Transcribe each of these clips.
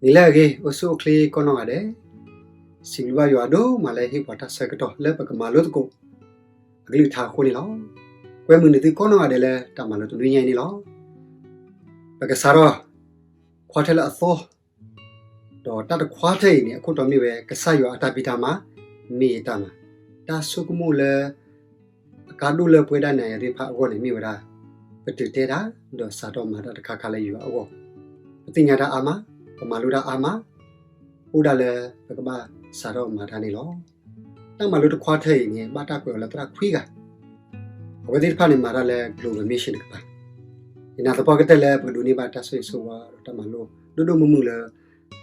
နံၤလၢအဂ့ၤ အိၣ်ဆူၣ်အိၣ်ချ့ကိးနီၢ်ဂၤဒဲး, စံးဘျုးဘၣ်ယွၤဒိၣ်မးလၢဟ့ၣ်ပှၤတၢ်ဆၢကတီၢ်လၢပကမၤလိသကိး အကလုၢ်ကထါအဃိန့ၣ်လီၤ. ကွဲမုာ်နသုကိးနီၢ်ဂၤဒဲးလၢတၢ်မၤလိတနွံညါအံၤန့ၣ်လီၤ. ပကစးထီၣ် ခွါထၢၣ်လၢအသီ, ဒီးတၢ်တခွါထၢၣ်အံၤန့ၣ် အခိၣ်တီမ့ၢ်ဝဲ ကစၢ်ယွၤအတၢ်ဖံးတၢ်မၤ မ့ၢ်ယတၢ်မၤ, တၢ်ဆိကမိၣ်လၢ အကါဒိၣ်လၢပဝဲဒၣ်နၤယၤသ့ၣ်တဖၣ်အဂီၢ်န့ၣ်မ့ၢ်ဝဲဒၣ် ပတုၤတဲတၢ် ဒီးစးထီၣ်မၤတၢ်တခါခါလၢယွၤအဂီၢ်, ပသ့ၣ်ညါတၢ်အါမး, ပမၤလိတၢ်အါမး, အိၣ်ဒၣ်လၢပကဘၣ်စးထီၣ်မၤတၢ်န့ၣ်လီၤ. တၢ်မၤလိတခွါထၢၣ်အံၤန့ၣ် ဘၣ်တၢ်ကွဲးအီၤလၢသရၣ်ခွံဂၤ, အဝဲသ့ၣ်တဖၣ်န့ၣ်မၤတၢ်လၢ Global Mission တကပၤ, ယနာ်သပှၢ်ကတၢၢ်လၢပကဒိးန့ၢ်ဘၣ်တၢ်ဆိၣ်ဂ့ၤဆိၣ်ဝါဒီးတၢ်မၤလိ ဒိၣ်ဒိၣ်မုၢ်မုၢ်လၢ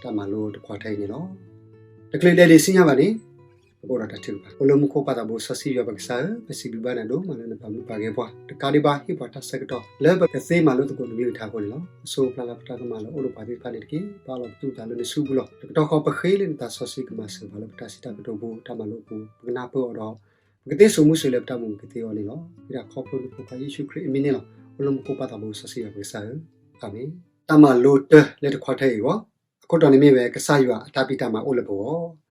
တၢ်မၤလိတခွါထၢၣ်အံၤန့ၣ်လီၤ. တချုးလဲၤဒံးဆူညါဘၣ်န့ၣ် ပကအိၣ်ဒီးတၢ်ထုကဖၣ်. အိၣ်လၢမူခိၣ်ပၢ်သးဘိစီဆှံယွၤပကစၢ်ဧၢ, ပစံးဘျုးဘၣ်နၤဒိၣ်မးလၢနပာ်မူပာ်ဂဲၤပှၤ တကးဒံးဘၣ်ဟ့ၣ်ပှၤတၢ်ဆၢကတီၢ် လၢပကသ့မၤလိသကိးနကလုၢ်ကထါအဃိန့ၣ်လီၤ. ပဆိၣ်ပဖျါလၢပတၢ်ကမၣ်လၢအိၣ်ဒီးပှၤသ့ၣ်တဖၣ်န့ၣ်တက့ၢ်. ပာ်လီၤပသူၣ်ပသးလၢနစုပူၤလီၤ. တကတီၢ်ဃီပဃ့လၢနသးစီဆှံကမၤစၢၤပှၤလၢပတၢ်စံးတၢ်ကတိၤပူၤ တၢ်မၤလိပူၤ ပကနၢ်ပၢၢ်အီၤဒီး ပကသ့စိာ်မူစိာ်လၢပတၢ်မူပူၤကသ့အီၤန့ၣ်လီၤ. ဝံသးခီဖျိနဖိခွါယ့ၣ်ၡူးခရံာ်အမံၤန့ၣ်လီၤ. အိၣ်လၢမူခိၣ်ပၢ်သးဘိစီဆှံယွၤပကစၢ်ဧၢ, အၤမ့ၣ်. တၢ်မၤလိတၢ်လၢတခွါထၢၣ်အံၤအဂီၢ်, အခိၣ်တီန့ၣ်မ့ၢ်ဝဲ ကစၢ်ယွၤအတၢ်ဖံးတၢ်မၤအိၣ်လၢပဂီၢ်.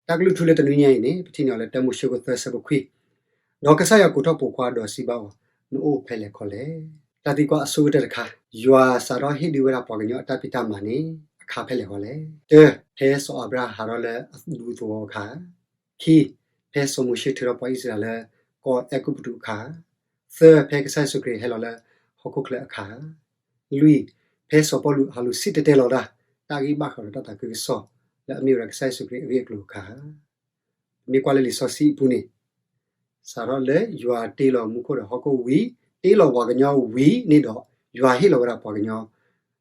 တၢ်ကလုၢ်ထူလၢတနွံညါအံၤန့ၣ် ပထံၣ်န့ၢ်အီၤလၢတၢမိၤၡ့အဆၢဒိၣ်သၢအဆၢဖိခွံ, ဒီးကစၢ်ယွၤကိးထီၣ်ပိာ်ခွါဒီးစံးဘၣ်အီၤ, နအိၣ်ဖဲလဲၣ်ခီလဲၣ်. တၢ်သံကွၢ်အဆိကတၢၢ်တခါ, ယွၤစးထီၣ်ဟ့ၣ်ဒုးဝဲဒၣ်ပှၤကညီအတၢ်ဖံးတၢ်မၤန့ၣ် အခါဖဲလဲၣ်ခီလဲၣ်. တၢ, ဖဲစီၤအၤဘြၤဟၣ်ဟးထီၣ်လၢအဒူသဝီအခါ, ခံ, ဖဲစီၤမိၤၡ့ထုးထီၣ်ပှၤအံၣ်စရ့လးလၢကီၢ်အဲၤကူပတူးအခါ, သၢ, ဖဲကစၢ်ယ့ၣ်ၡူးခရံာ်ဟဲလီၤလၢဟီၣ်ခိၣ်ချၢအခါ, လွံၢ်, ဖဲစီၤပီလူးဟးလူၤစံၣ်တဲၤတဲလီၤတၢ် တၢ်ဂ့ၢ်ဘၣ်ဃးဒီးတၢ်သးခုကစီၣ်လၢအမ့ၢ်ဝဲဒၣ်ကစၢ်ယ့ၣ်ၡူးခရံာ်အဂ့ၢ်အကျိၤအခါ, ပမ့ၢ်ကွၢ်လၢလံာ်စီဆှံအပူၤန့ၣ် စးထီၣ်လၢယွၤတ့လီၤမူခိၣ်ဒီးဟီၣ်ခိၣ်ဝံၤ, တ့လီၤပှၤကညီဝံၤန့ၣ်ဒီး ယွၤဟ့ၣ်လီၤဝဲဒၣ်ပှၤကည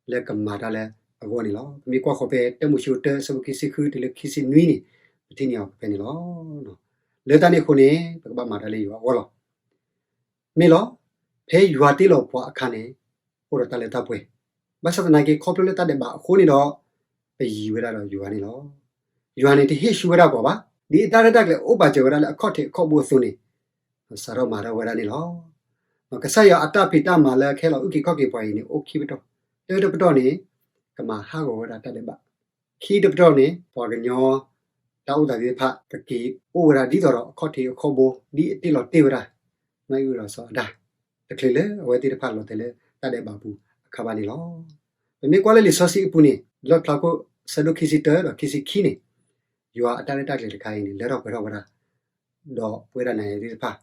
ီလၢကမၤတၢ်လၢအဂီၢ်န့ၣ်လီၤ. ပမ့ၢ်ကွၢ်ဃီၤဖဲတၢမိၤၡ့တၢအဆၢဖိခံဆံဃုတုၤလၢခံဆံနွံန့ၣ် ပထံၣ်န့ၢ်အီၤဖဲန့ၣ်လီၤ. လၢတၢ်န့ၣ်အဃိန့ၣ် ပကဘၣ်မၤတၢ်လၢယွၤအဂီၢ်လီၤ. မ့ၢ်လီၤ, ဖဲယွၤတ့လီၤပှၤအခါန့ၣ် အိၣ်ဒီးတၢ်လၢတၢ်ပှဲၤ, ဘၣ်ဆၣ်သနာ်က့ ခီဖျိလၢတၢ်ဒဲးဘးအဃိန့ၣ်ဒီး ပယံၤဝဲဒၣ်ဒီးယွၤန့ၣ်လီၤ. ယွၤန့ၣ်တဟ့ၣ်ဆူၣ်ဝဲဒၣ်ပှၤဘၣ်, ဒ်အတၢ်ရဲၣ်တၢ်ကျဲၤအိၣ်ပာ်စၢၤဝဲဒၣ်လၢအခီၣ်ထံးအခီၣ်ဘိအသိးန့ၣ် စးထီၣ်မၤထီၣ်ဝဲဒၣ်န့ၣ်လီၤ. ကစၢ်ယွၤအတၢ်ဖံးတၢ်မၤလၢကဟဲလီၤအုၣ်က့ၤခီၣ်က့ၤပှၤအံၤန့ၣ် အိၣ်ခံပတီၢ်, တၢတပတီၢ်န့ၣ် ကမၤဟးဂီၤဝဲဒၣ်တၢ်ဒဲးဘး, ခံတပတီၢ်န့ၣ် ပှၤကညီ တၢ်အိၣ်သးသ့ၣ်တဖၣ် ကက့ၤအိၣ်ဝဲဒၣ်ဒ်သိးဒီးအခီၣ်ထံးအခီၣ်ဘိ ဒ်အတ့လီၤတ့ၢ်ဝဲဒၣ် နီၢ်အံၣ်အုဒီးစီၤအၤဒၣ်, တချုးလၢအဝဲသ့ၣ်တဖၣ်လီၤတဲာ်လၢတၢ်ဒဲးဘးပူၤအခါဘၣ်န့ၣ်လီၤ. ပမ့ၢ်ကွၢ်လၢလံာ်စီဆှံအပူၤန့ၣ် လီၣ်ဖျါခိၣ်အဆၢဒိၣ်ခံဆံတၢဒီးခံဆံခံန့ၣ် ယွၤအတၢ်ရဲၣ်တၢ်ကျဲၤတခါအံၤန့ၣ် လၢထီၣ်ပှဲၤထီၣ်ဝဲဒၣ် ဒီးပဝဲဒၣ်နၤယၤသ့ၣ်တဖၣ်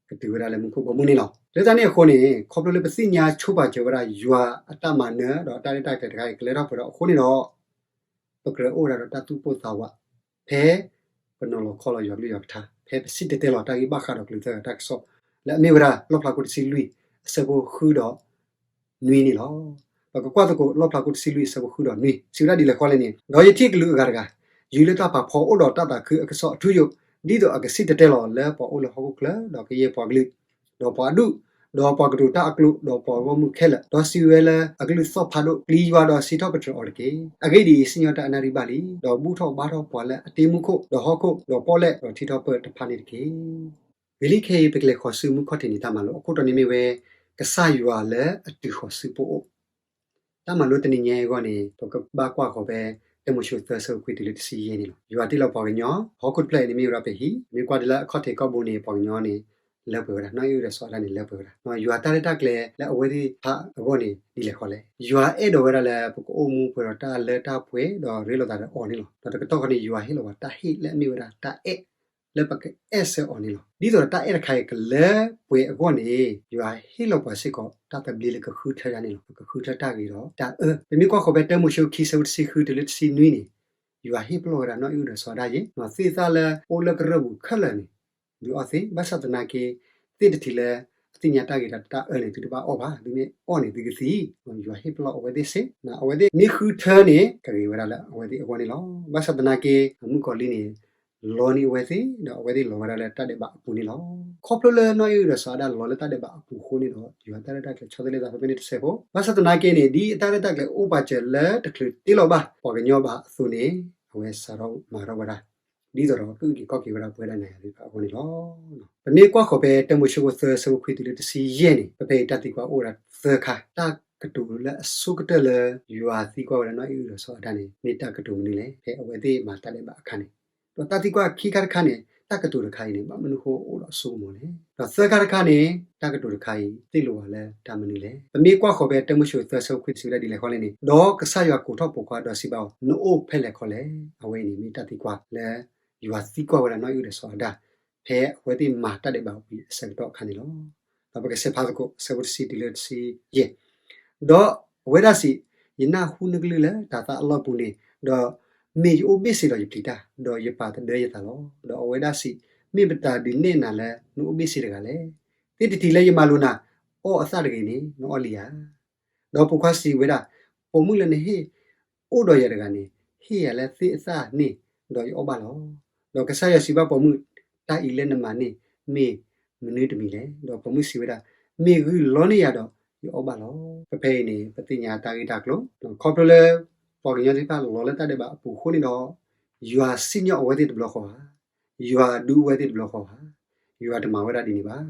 ကတုၤဝဲဒၣ်လၢမူခိၣ်ဘီမုၢ်န့ၣ်လီၤ. လၢတၢ်န့ၣ်အဃိန့ၣ် ခီဖျိလၢပသ့ၣ်ညါဆိပာ်စၢၤဝဲဒၣ် ယွၤအတၢ်မၤနၢၤဒီးအတၢ်ရဲၣ်တၢ်ကျဲၤတခါအံၤ ကလၢထီၣ်ပှဲၤထီၣ်အဃိန့ၣ်ဒီး ပကြၢးအိၣ်ဝဲဒၣ်ဒီးတၢ်သူၣ်ပိၢ်သးဝး ဖဲပနီၤလီၤခီလီၤယွၤကလုၢ်ယွၤကထါ, ဖဲပစံၣ်တဲၤတဲလီၤတၢ်ဂ့ၢ်ဘၣ်ဃးဒီးကလုၢ်သၢဂၤတၢ်ကစီၣ် လၢအမ့ၢ်ဝဲဒၣ်လီၣ်ဖျါခိၣ်တဆံလွံၢ် အဆၢဖိဃုဒီးနွံန့ၣ်လီၤ. ပကကွၢ်သကိးလီၣ်ဖျါခိၣ်တဆံလွံၢ် အဆၢဖိဃုဒီးနွံ စံးဝဲဒၣ်ဒ်လဲၣ်ဃီလဲၣ်န့ၣ်, ဒီးယထံၣ်ကလူးအဂၤတဂၤ ယူၤလၢတၢ်ဖးဖီအိၣ်ဒီးတၢ်သးခုအကစီၣ်အထူအယိာ်, ဒ်သိးအကစံၣ်တဲၤတဲလီၤလၢပှၤအိၣ်လၢဟီၣ်ခိၣ်ချၢ, ဒီးကယဲၢ်ပှၤကလုာ်, ဒီးပှၤအဒူၣ်, ဒီးပှၤကတိၤတၢ်အကျိာ်, ဒီးပှၤဂီၢ်မုၢ်ခဲလၢာ်, ဒီးစံးဝဲလၢအကလုၢ်သီၣ်ဖးဒိၣ်, ပျံၤယွၤဒီးစံးထီၣ်ပတြၢၤအီၤတက့ၢ်. အဂ့ၢ်ဒ်အံၤ, စံၣ်ညီၣ်တၢ်အနၣ်ရံၣ်ဘၣ်လံ, ဒီးဘူၣ်ထီၣ်ဘါထီၣ်ပှၤလၢအတ့မူခိၣ်, ဒီးဟီၣ်ခိၣ်, ဒီးပီၣ်လဲၣ်, ဒီးထံထီၣ်ပၢၢ်တဖၣ်န့ၣ်တက့ၢ်. ဂ့ၤလံခဲအံၤ ပကလဲၤဃီၤဆူမူခီၣ်ထံးနံၤတၢ်မၤလိ အခိၣ်တီန့ၣ်မ့ၢ်ဝဲ ကစၢ်ယွၤလၢအတုၤဃီၤဆူပအိၣ်. တၢ်မၤလိတနံၤညါအံၤအဂီၢ်န့ၣ် ပကဘၣ်ကွၢ်ဃီၤဖဲ တၢမိၤၡ့သၢ အဆၢဖိခွံတုၤလၢတဆံယဲၢ်န့ၣ်လီၤ. ယွၤတ့လီၤပှၤကညီ, ဟီၣ်ခိၣ်တဖျၢၣ်အံၤန့ၣ်မ့ၢ်ဝဲဒၣ်ပဟံၣ်, မ့ၢ်ကွၢ်ဒ်လၢအခီၣ်ထံးခီၣ်ဘိန့ၣ် ပှၤကညီန့ၣ် လၢပှဲၤဝဲဒၣ်, နီၢ်အံၣ်အုဒီးစီၤအၤဒၣ်န့ၣ်လၢပှဲၤဝဲဒၣ်. ယွၤတၢ်ရဲၣ်တၢ်ကျဲၤလၢအဝဲသ့ၣ်တဖၣ်အဂီၢ်န့ၣ် ဒ်လဲၣ်ဃီလဲၣ်. ယွၤအဲၣ်ဒိးဝဲဒၣ်လၢပကအိၣ်မူပှဲၤဒီးတၢ်လၢတၢ်ပှဲၤ ဒီးရ့လိာ်သးဒီးအီၤန့ၣ်လီၤ. ဒီးတကတီၢ်ဃီန့ၣ် ယွၤဟ့ၣ်လီၤပှၤတၢ်ဟ့ၣ်လၢအမ့ၢ်ဝဲဒၣ်တၢ်အဲၣ် လၢပကအဲၣ်ဆၢအီၤန့ၣ်လီၤ. ဒ်သိးဒီးတၢ်အဲၣ်တခါအံၤကလၢပှဲၤအဂီၢ်န့ၣ် ယွၤဟ့ၣ်လီၤပှၤစ့ၢ်ကီးတၢ်သဘျ့လၢကဃုထၢတၢ်န့ၣ်လီၤ. ကဃုထၢတၢ်ဂ့ၤဒီးတၢ်အၢ. ပမ့ၢ်ကွၢ်ဃီၤဖဲတၢမိၤၡ့ခံ အဆၢဖိတဆံဃုတုၤလၢတဆံနွံန့ၣ် ယွၤဟ့ၣ်ပလီၢ်ဝဲဒၣ်နီၢ်အံၣ်အုဒီးစီၤအၤဒၣ်ယဲၢ် သ့ၣ်သၣ်လၢအိၣ်လၢကရၢၢ်ပူၤခဲလၢာ်န့ၣ် ဒုးအီၣ်သ့, ဘၣ်ဆၣ်သနာ်က့ သ့ၣ်တထံးလၢအသ့ၣ်ညါတၢ်ဂ့ၤဒီးတၢ်အၢန့ၣ် သုတဘၣ်အီၣ်ဘၣ်, သုမ့ၢ်အီၣ်န့ၣ်သုကသံ. ယွၤဟ့ၣ်ပလီၢ်အဝဲသ့ၣ်စ့ၢ်, အဝဲသ့ၣ်မ့ၢ်ဃုထၢန့ၣ် ကဂ့ၤဝဲဒၣ်လၢအဝဲသ့ၣ်အဂီၢ်န့ၣ်လီၤ. ဘၣ်ဆၣ်သနာ်က့ မုၣ်ကီၤလံၢ်န့ၣ် လီန့ၢ်အဝဲသ့ၣ်, ဒီးအဝဲသ့ၣ်လီၤဝဲဒၣ်လၢတၢ်ဒဲးဘးအပူၤန့ၣ်လီၤ. ခီဖျိလၢနီၢ်အံၣ်အုဒီးစီၤအၤဒၣ်လီၤလၢတၢ်ဒဲးဘးအပူၤအဃိန့ၣ်ဒီး ယွၤတၢ်ရဲၣ်တၢ်ကျဲၤဆီတလဲသးဖဲဖဲန့ၣ်တစဲးဖိ, ဘၣ်ဆၣ်သနာ်က့န့ၣ် ဒ်အတၢ်ရဲၣ်တၢ်ကျဲၤအိၣ်ပာ်စၢၤလၢတချုးတ့လီၤဘၣ်ပှၤကညီဘၣ်အသိးန့ၣ် အဝဲစးထီၣ်မၤထီၣ်ဝဲဒၣ် ဒ်သိးဒီးကအုၣ်က့ၤခီၣ်က့ၤဝဲဒၣ်ပဝဲဒၣ်နၤယၤသ့ၣ်တဖၣ်အဂီၢ်န့ၣ်လီၤ. ပမ့ၢ်ကွၢ်ဃီၤဖဲတၢမိၤၡ့သၢ အဆၢဖိခွံတုၤလၢတဆံယဲၢ်န့ၣ် ဖဲဖဲအံၤတၢ်သံကွၢ်အိၣ်ဝဲဒၣ်သၢခါ, တၢ် ကတိၤလၢအဆိကတၢၢ်လၢ ယွၤသံကွၢ်ဝဲဒၣ်နီၢ်အံၣ်အုၣ်ဒီးစီၤအၤဒၣ်န့ၣ် မ့ၢ်တၢ်ကတိၤမနုၤလဲၣ်. ဖဲအဝဲသ့ၣ်မၤတၢ်ဒဲးဘးအခါန့ၣ်, ဒီးတၢ်သံကွၢ်ခံခါတခါန့ၣ် တၢ်ကတိၤတခါအံၤန့ၣ် ဘၣ်မနုၤဃိအိၣ်ဒီးအစိကမီၤလဲၣ်. ဒီးသၢခါတခါန့ၣ် တၢ်ကတိၤတခါအံၤ သ့ၣ်လိပှၤလၢတၢ်မနုၤလဲၣ်. ပမ့ၢ်ကွၢ်ဃီၤဖဲတၢမိၤၡ့သၢဆၢဖိခွံ စံးဝဲဒၣ်ဒ်လဲၣ်ဃီလဲၣ်န့ၣ်, ဒီးကစၢ်ယွၤကိးထီၣ်ပိာ်ခွါဒီးစံးဘၣ်အီၤ, နအိၣ်ဖဲလဲၣ်ခီလဲၣ်. အဝဲအံၤန့ၣ်မ့ၢ်တၢ်သံကွၢ်လၢ ယွၤသံကွၢ်ဝဲဒၣ်နီၢ်အံၣ်အုၣ်ဒီးစီၤအၤဒၣ် ဖဲအဝဲသ့ၣ်မၤတၢ်ဒဲးဘးဝံၤအဆၢကတီၢ်အခါန့ၣ်လီၤ. ဒီးပကဆဲးဖးသကိး အဆၢဖိတဆံတုၤလၢတဆံယဲၢ်, ဒီးအဝဲဒၣ်စံး, ယနၢ်ဟူနကလုၢ်လၢတၤသၣ်အလီၢ်ပူၤန့ၣ်, ဒီးမ့ၢ်ယအိၣ်ဘ့ၣ်ဆ့ဒီးယပျံၤတၢ်, ဒီးယပာ်သဒၢယသးလီၤ. ဒီးအဝဲဒၣ်စံး, မ့ၢ်မတၤဒုးနဲၣ်နၤလၢနအိၣ်ဘ့ၣ်ဆ့တဂၤလဲၣ်. သ့ၣ်တထံၣ်လၢယမၤလိာ်နၤ အီၣ်အသၣ်တဂ့ၤန့ၣ် နအီၣ်လံဧါ. ဒီးပိာ်ခွါစံးဝဲဒၣ်, ပိာ်မုၣ်လၢနဟ့ၣ်အိၣ်ဒီးယၤတဂၤန့ၣ် ဟ့ၣ်ယၤလၢသ့ၣ်အသၣ်န့ၣ်, ဒီးယအီၣ်ဘၣ်လီၤ. ဒီးကစၢ်ယွၤစံးဘၣ်ပိာ်မုၣ်, တၢ်အံၤလၢနမၤန့ၣ် မ့ၢ်မနုၤတမံၤလဲၣ်. ဒီးပိာ်မုၣ်စံးဝဲဒၣ်, မ့ၢ်ဂုၢ်လီန့ၢ်ယၤဒီးယအီၣ်ဘၣ်လီၤ. ဖဲဖဲအံၤန့ၣ် ပသ့ၣ်ညါတၢ်ဂ့ၢ်တၢ်ကျိၤ, ခီဖျိလၢ ပှၤကညီသ့ၣ်တဖၣ်လီၤလၢတၢ်ဒဲးဘးအပူၤအဃိန့ၣ်ဒီး ယွၤစံၣ်ညီၣ်အဝဲသ့ၣ်တဘျီဃီဧါ, ယွၤဒုးအဝဲသ့ၣ်တဘျီဃီဧါ, ယွၤတမၤဝဲဒၣ်ဒ်န့ၣ်ဘၣ်.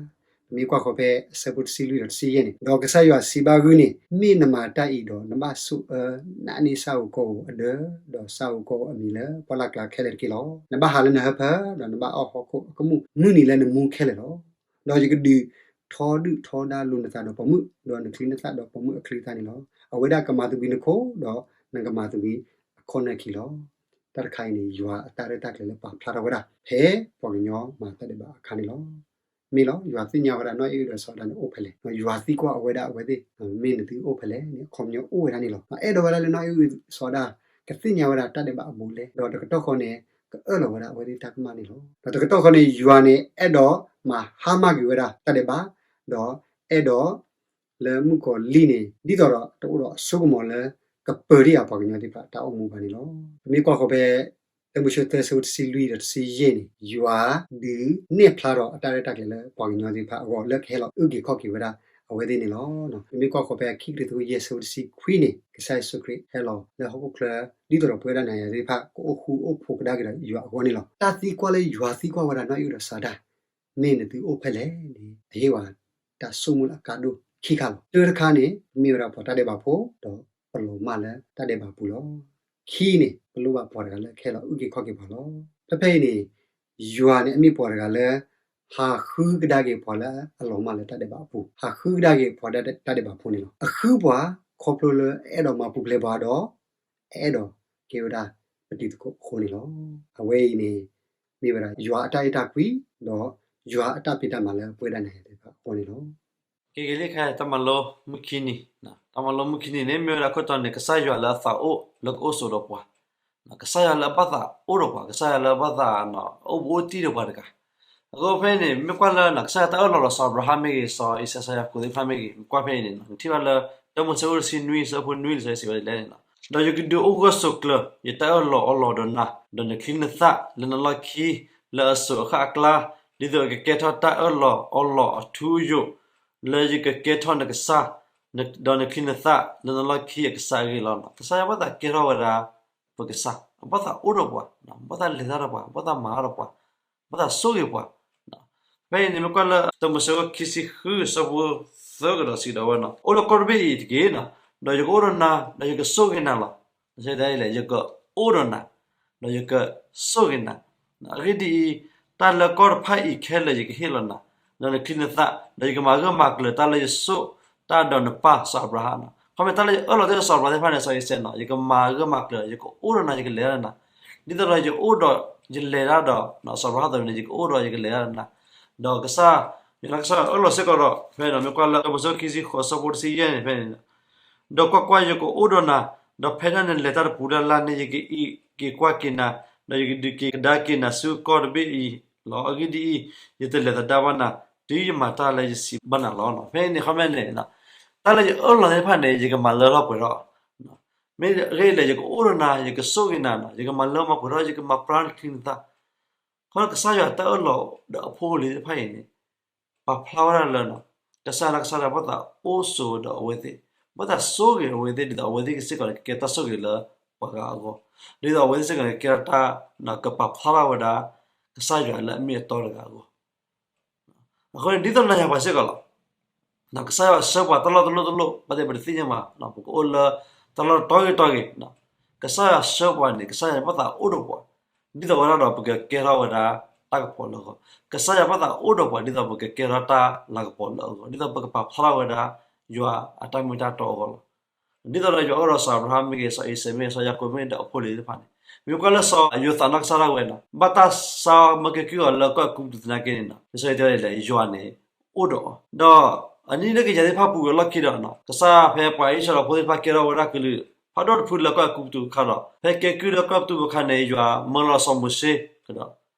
ပမ့ၢ်ကွၢ်ဃီၤဖဲအဆၢဖိတဆံလွံၢ်ဒီးတဆံယဲၢ်န့ၣ်, ဒီးကစၢ်ယွၤစံးဘၣ်ဂုၢ်န့ၣ်, မ့ၢ်နမၤတၢ်အံၤဒီးနဘၣ်ဆိၣ်အၢနာ်န့ၢ်ဆၣ်ဧိၤကီၢ်ဧိၤအဒၢ, ဒီးဆၣ်ဧိၤကီၢ်ဧိၤအမံၤလၢပှၢ်လၢ်ကျါခဲလၢာ်တက့ၢ်လီၤ. နဘၣ်ဟးလၢနဟၢဖၢ, ဒီးနဘၣ်အီၣ်ဟီၣ်ခိၣ်အကမူၣ်မုၢ်နံၤလၢနမူခဲလၢာ်လီၤ. ဒီးယကဒုးထီဒုၣ်ထီဒါလိာ်နသးဒီးပိာ်မုၣ်, ဒီးနချံနသၣ်ဒီးပိာ်မုၣ်အချံနသၣ်န့ၣ်လီၤ. အဝဲဒၣ်ကမၤသဘံၣ်နခိၣ်, ဒီးနကမၤသဘံၣ်အခီၣ်နၢၣ်ခံလီၤ. တၢ်တခါအံၤန့ၣ် ယွၤအတၢ်ရဲၣ်တၢ်ကျဲၤလၢပာ်ဖျါထီၣ်ဝဲဒၣ် ဖဲပှၤကညီမၤတၢ်ဒဲးဘးအခါန့ၣ်လီၤ. မ့ၢ်လီၤ, ယွၤသ့ၣ်ညါဝဲဒၣ်နီၢ်အံၣ်အုၣ်ဒီးစီၤအၤဒၣ်န့ၣ်အိၣ်ဖဲလဲၣ်. ယွၤသံကွၢ်အဝဲဒၣ်အဝဲသ့ၣ်, မ့ၢ်နသုအိၣ်ဖဲလဲၣ်န့ၣ် အခီပညီအိၣ်ဝဲဒၣ်န့ၣ်လီၤ. အဲၣ်ဒိးဝဲဒၣ်လၢနီၢ်အံၣ်အုၣ်စီၤအၤဒၣ် ကသ့ၣ်ညါဝဲဒၣ်တၢ်ဒဲးဘးအဘူးအလဲ, ဒီးတကတီၢ်ဃီန့ၣ် ကအၢၣ်လီၤဝဲဒၣ်အဝဲသ့ၣ်တၢ်ကမၣ်န့ၣ်လီၤ. ဒီးတကတီၢ်ဃီန့ၣ် ယွၤန့ၣ် အဲၣ်ဒိးမၤဟါမၢ်ကွံာ်ဝဲဒၣ်တၢ်ဒဲးဘး, ဒီးအဲၣ်ဒိး လၢမုၣ်ကီၤလံၢ်န့ၣ် ဒ်သိးဒီးတအိၣ်ဒီးအစိကမီၤလၢ ကပၢၤဒံးဧါပှၤကညီသ့ၣ်တဖၣ်တၢ်အိၣ်မူဘၣ်န့ၣ်လီၤ. ပမ့ၢ်ကွၢ်ဃီၤဖဲ တၢမိၤၡ့သၢဆၢဖိတဆံလွံၢ်ဒီးတဆံယဲၢ်န့ၣ်, ယွၤဒုးနဲၣ်ဖျါထီၣ်အတၢ်ရဲၣ်တၢ်ကျဲၤလၢပှၤကညီသ့ၣ်တဖၣ်အဂီၢ် လၢကဟဲလီၤအုၣ်က့ၤခီၣ်က့ၤဝဲဒၣ်အဝဲသ့ၣ်န့ၣ်လီၤ. ပမ့ၢ်ကွၢ်ဃီၤဖဲခံကရံၣ်သူးယဲၢ်ဆၢဖိတဆံခွံန့ၣ်, ကစၢ်ယ့ၣ်ၡူးခရံာ်ဟဲလီၤလၢဟီၣ်ခိၣ်ချၢ ဒ်သိးဒီးပဝဲဒၣ်နၤယၤသ့ၣ်တဖၣ် ကအိၣ်ဃူအိၣ်ဖိးကဒါက့ၤဒီးယွၤအဂီၢ်န့ၣ်လီၤ. တၢ်သံကွၢ်လၢယွၤသံကွၢ်ဝဲဒၣ်နီၢ်အံၣ်အုၣ်ဒီးစီၤအၤဒၣ် မ့ၢ်နသုအိၣ်ဖဲလဲၣ်န့ၣ် အဟ့ၣ်ဝဲတၢ်ဆိကမိၣ်လၢအကါဒိၣ်ခံခါလီၤ. တၢတခါန့ၣ် မ့ၢ်ဝဲဒၣ်ပှၤတၢ်ဒဲးဘးဖိ ဒီးပလီၤမၢ်လၢတၢ်ဒဲးဘးပူၤလီၤ. ခံန့ၣ် ပလိၣ်ဘၣ်ပှၤတဂၤလၢကဟဲလီၤအုၣ်က့ၤခီၣ်က့ၤပှၤလီၤ. ဖဲဖဲအံၤန့ၣ် ယွၤန့ၣ်အမ့ၢ်ပှၤတဂၤလၢ ဟးဃုကဒါက့ၤပှၤလၢအလီၤမၢ်လၢတၢ်ဒဲးဘးအပူၤ, ဟးဃုကဒါက့ၤပှၤတၢ်ဒဲးဘးဖိန့ၣ်လီၤ. အဃုပှၤခီဖျိလၢအအဲၣ်ဒိးမၤပူၤဖျဲးပှၤဒီး အအဲၣ်ဒိးကဲဝဲဒၣ်ပတံၤသကိးအဃိန့ၣ်လီၤ. အဝဲအံၤန့ၣ် မ့ၢ်ဝဲဒၣ်ယွၤအတၢ်အဲၣ်တၢ်ကွံ ဒီးယွၤအတၢ်ဖံးတၢ်မၤလၢပဝဲဒၣ်နၤယၤသ့ၣ်တဖၣ်အဂီၢ်န့ၣ်လီၤ. က့ၤက့ၤလံခဲ တၢ်မၤလိမုၢ်ခံနံၤ, တၢ်မၤလိမုၢ်ခံနံၤန့ၣ် မ့ၢ်ဝဲဒၣ်ခိၣ်တီန့ၣ် ကစၢ်ယွၤလၢအသးအိၣ်လၢကအိၣ်ဆိးဒီးပှၤ, ကစၢ်ယွၤလၢအဘၣ်သးအိၣ်ဒီးပှၤ, ကစၢ်ယွၤလၢအဘၣ်သး အိၣ်ဘူးအိၣ်တံၢ်ဒီးပှၤတဂၤ. အဃိဖဲအံၤန့ၣ် မ့ၢ်ကွၢ်လၢ ကစၢ်ယွၤတၢ်အၢၣ်လီၤလီၤ စီၤအၤဘြၤဟၣ်မ့ၢ်ဂ့ၤ, စီၤအံၣ်စၢး စီၤယၤကိာ်သ့ၣ်တဖၣ်မ့ၢ်ဂ့ၤ, မ့ၢ်ကွၢ်ဖဲအံၤန့ၣ် နထံၣ်ဘၣ်လၢ တၢမိၤၡ့အခိၣ်တဆံနွံ အဆၢဖိနွံန့ၣ် စံးဝဲဒ်လဲၣ်န့ၣ်လီၤ. ဒီးယကဒုးအိၣ်ဂၢၢ်ဆိးကျၢၤ ယတၢ်အၢၣ်လီၤအီလီၤဒီးနၤ, ဒီးနချံနသၣ်လၢနလီၢ်ခံ လၢအစိၤအဃၣ်အကျါ, ဒ်သိးအကကဲထီၣ်တၢ်အၢၣ်လီၤအီလီၤအထူအယိာ် လၢယကကဲထီၣ်နကစၢ်, ဒီးနချံနသၣ်လၢနလီၢ်ခံအကစၢ်အဂ့ၢ်လီၤ. ကစၢ်ယွၤဘၣ်သးကဲထီၣ်ဝဲဒၣ် ပကစၢ်, အဘၣ်သးအိၣ်ဒီးပှၤ, ဘၣ်သးလဲၤတၢ်ဒီးပှၤ, ဘၣ်သးမၤတၢ်ဒီးပှၤ, ဘၣ်သးဆိၣ်ဂ့ၤပှၤ. ဖဲအံၤန့ၣ် မ့ၢ်ကွၢ်လၢ တၢမိၤၡ့အခိၣ်ခံဆံဃု အဆၢဖိသၢကဒီးစံးဒီးဝဲန့ၣ်, အိၣ်လၢကီၢ်တဘ့ၣ်အံၤတက့ၢ်, ဒီးယကအိၣ်ဒီးနၤ, ဒီးယကဆိၣ်ဂ့ၤနၤလီၤ. ယကအိၣ်ဒီးနၤ, ဒီးယကဆိၣ်ဂ့ၤနၤ. အဂ့ၢ်ဒ်အံၤ, တၢ်လၢကီၢ်တဖၣ်အံၤခဲလၢာ်ယကဟ့ၣ်လီၤနၤ, ဒီးနချံနသၣ်, ဒီးယကမၤဂၢၢ်မၤကျၢၤတၢ်လၢယဆိၣ်တၢ်ဒီးနပၢ်စီၤအၤဘြၤဟၣ်န့ၣ်. ခီမ့ၢ်တၢ်လၢယအၢၣ်လီၤတ့ၢ်စီၤအၤဘြၤဟၣ်သ့ၣ်တဖၣ်န့ၣ် စီၤအံၣ်စၢးန့ၣ်, ယကမၤဂၢၢ်မၤကျၢၤ, ယကအိၣ်ဒီးနၤ, ယကလဲၤတၢ်ဒီးနၤ, ဒ်သိးဒီးယအိၣ်ဒီး ယလဲၤတၢ်ဒီး စီၤအၤဘြၤဟၣ်အသိးန့ၣ် ယကအိၣ်ဒီးယကလဲၤတၢ်ဒီးနၤ. ဒီးကစၢ်, ယွၤလၢကစၢ်အၢၣ်လီၤစ့ၢ်ကီးဒီး ဖဲန့ၣ် မ့ၢ်ကွၢ်လၢ တၢမိၤၡ့အခိၣ်ခံဆံဃိး အဆၢဖိတဆံယဲၢ်န့ၣ် ဖဲန့ၣ် ဒီးကွၢ်ကွၢ်, ယကအိၣ်ဒီးနၤ, ဒီးဖဲဒၣ်နလဲၤတၢ်တပူၤလၢ်လၢ်န့ၣ် ယကအံးက့ၤကွၢ်က့ၤနၤ, ဒီးယကဒုးက့ၤကဒါက့ၤနၤဆူကီၢ်တဘ့ၣ်အံၤလီၤ. အဂ့ၢ်ဒ်အံၤ, ယတလဲၤသဒါဘၣ်နၤ, တုၤယမၤတၢ်လၢယစံးဘၣ်နၤလီၤ. ဖဲန့ၣ် ခီမ့ၢ်န့ၣ် တၢ်လၢယအၢၣ်လီၤသ့ၣ်တဖၣ်န့ၣ် ယကမၤလၢထီၣ်ပှဲၤထီၣ်, မ့ၢ်ဂ့ၢ်လဲၣ် ယကအိၣ်ဒီးနၤ, ယကဆိၣ်ဂ့ၤနၤ, ယကမၤလၢမၤပှဲၤထီၣ်, ယကမၤပြၢနချံနသၣ်. ခီကစၢ်ယွၤတၢ်အၢၣ်လီၤဒီးအဖိအလံၤသ့ၣ်တဖၣ်အံၤန့ၣ် ပာ်ဖျါဝဲဒၣ်လၢ ကစၢ်လၢကစၢ်ဒၣ်ဘၣ်သးအိၣ်ဆိးဒီးအဝဲသ့ၣ်, ဘၣ်သးဆိၣ်ဂ့ၤအဝဲသ့ၣ် ဒ်သိးအဝဲသ့ၣ်စ့ၢ်ကီးန့ၣ် ကကဲတၢ်ဆိၣ်ဂ့ၤလၢပှၤဂၤအဂီၢ်, ဒ်သိးအဝဲသ့ၣ်စ့ၢ်ကီးန့ၣ် ကကဲထီၣ်တၢ်ကပာ်ဖျါထီၣ်ဝဲဒၣ် ကစၢ်ယွၤလၢအမ့ၢ်အတီတဂၤအဂီၢ်. အဃိန့ၣ် ဒ်သိးနၤယၤပှၤစ့ၢ်ကီးလီၤ. ကစၢ်ယွၤဆှၢပှၤတၢ်လီၢ်တလီၢ်တလီၢ် ဘၣ်သ့ၣ်ပတသ့ၣ်ညါဘၣ်, ပကအိၣ်လၢတၢ်လီၢ်တီဂ့ၤတီဂ့ၤ, ကစၢ်ယွၤဆှၢပှၤန့ၣ် ကစၢ်ယွၤန့ၣ်ဘၣ်သးအိၣ်ဒီးပှၤ, ဒ်သိးဝဲဒၣ်ဒီးပကကဲထီၣ်ဝဲဒၣ်တၢ်ကပီၤလၢအဂီၢ်, ကစၢ်ယွၤဘၣ်သးအိၣ်ဒီးပှၤ ဒ်သိးပကကဲထီၣ်တၢ်လၤကပီၤလၢအဂီၢ်, ဒ်သိးပကပာ်ဖျါထီၣ်ဝဲဒၣ်ယွၤအတၢ်မ့ၢ်တၢ်တီအဂီၢ်လီၤ. ဒ်သိးဒီးယွၤအိၣ်ဒီးစီၤအၤဘြၤဟၣ်မ့ၢ်ဂ့ၤ, စီၤအံၤစဲးမ့ၢ်ဂ့ၤ, စီၤယၤကိာ်မ့ၢ်ဂ့ၤ, ဒီးအဖိအလံၤသ့ၣ်တဖၣ်န့ၣ်, မ့ၢ်ကွၢ်လၢစီၤယိၤသးနီၢ်ကစၢ်ဒၣ်ဝဲနီၤ, ဘၣ်တၢ်ဆါမၢကဲကုၢ်အီၤလၢကီၢ်အဲၤကူပတူးသနာ်က့န့ၣ်နီၤ, လံာ်စီဆှံတဲဝဲဒ်လဲၣ်, ယွၤန့ၣ်အိၣ်ဒီးအီၤ, ဒီးအနံၣ်န့ၣ်ကယၤသ့ၣ်တဖၣ်ပူၤကွံာ်အလီၢ်ခံဒီးနီၤ, ကစၢ်ဖဲပှၤအံၣ်စရ့လးဖိသ့ၣ်တဖၣ်ကဲထီၣ်ဝဲဒၣ်ကလုာ်ဖးဒိၣ်တဖုလၢကီၢ်အဲၤကူပတူးအခါဒီး ဖဲကဲကုၢ်လၢကီၢ်အဲၤကူပတူးအခါန့ၣ် ယွၤမၢလီၤစီၤမိၤၡ့ကဒီး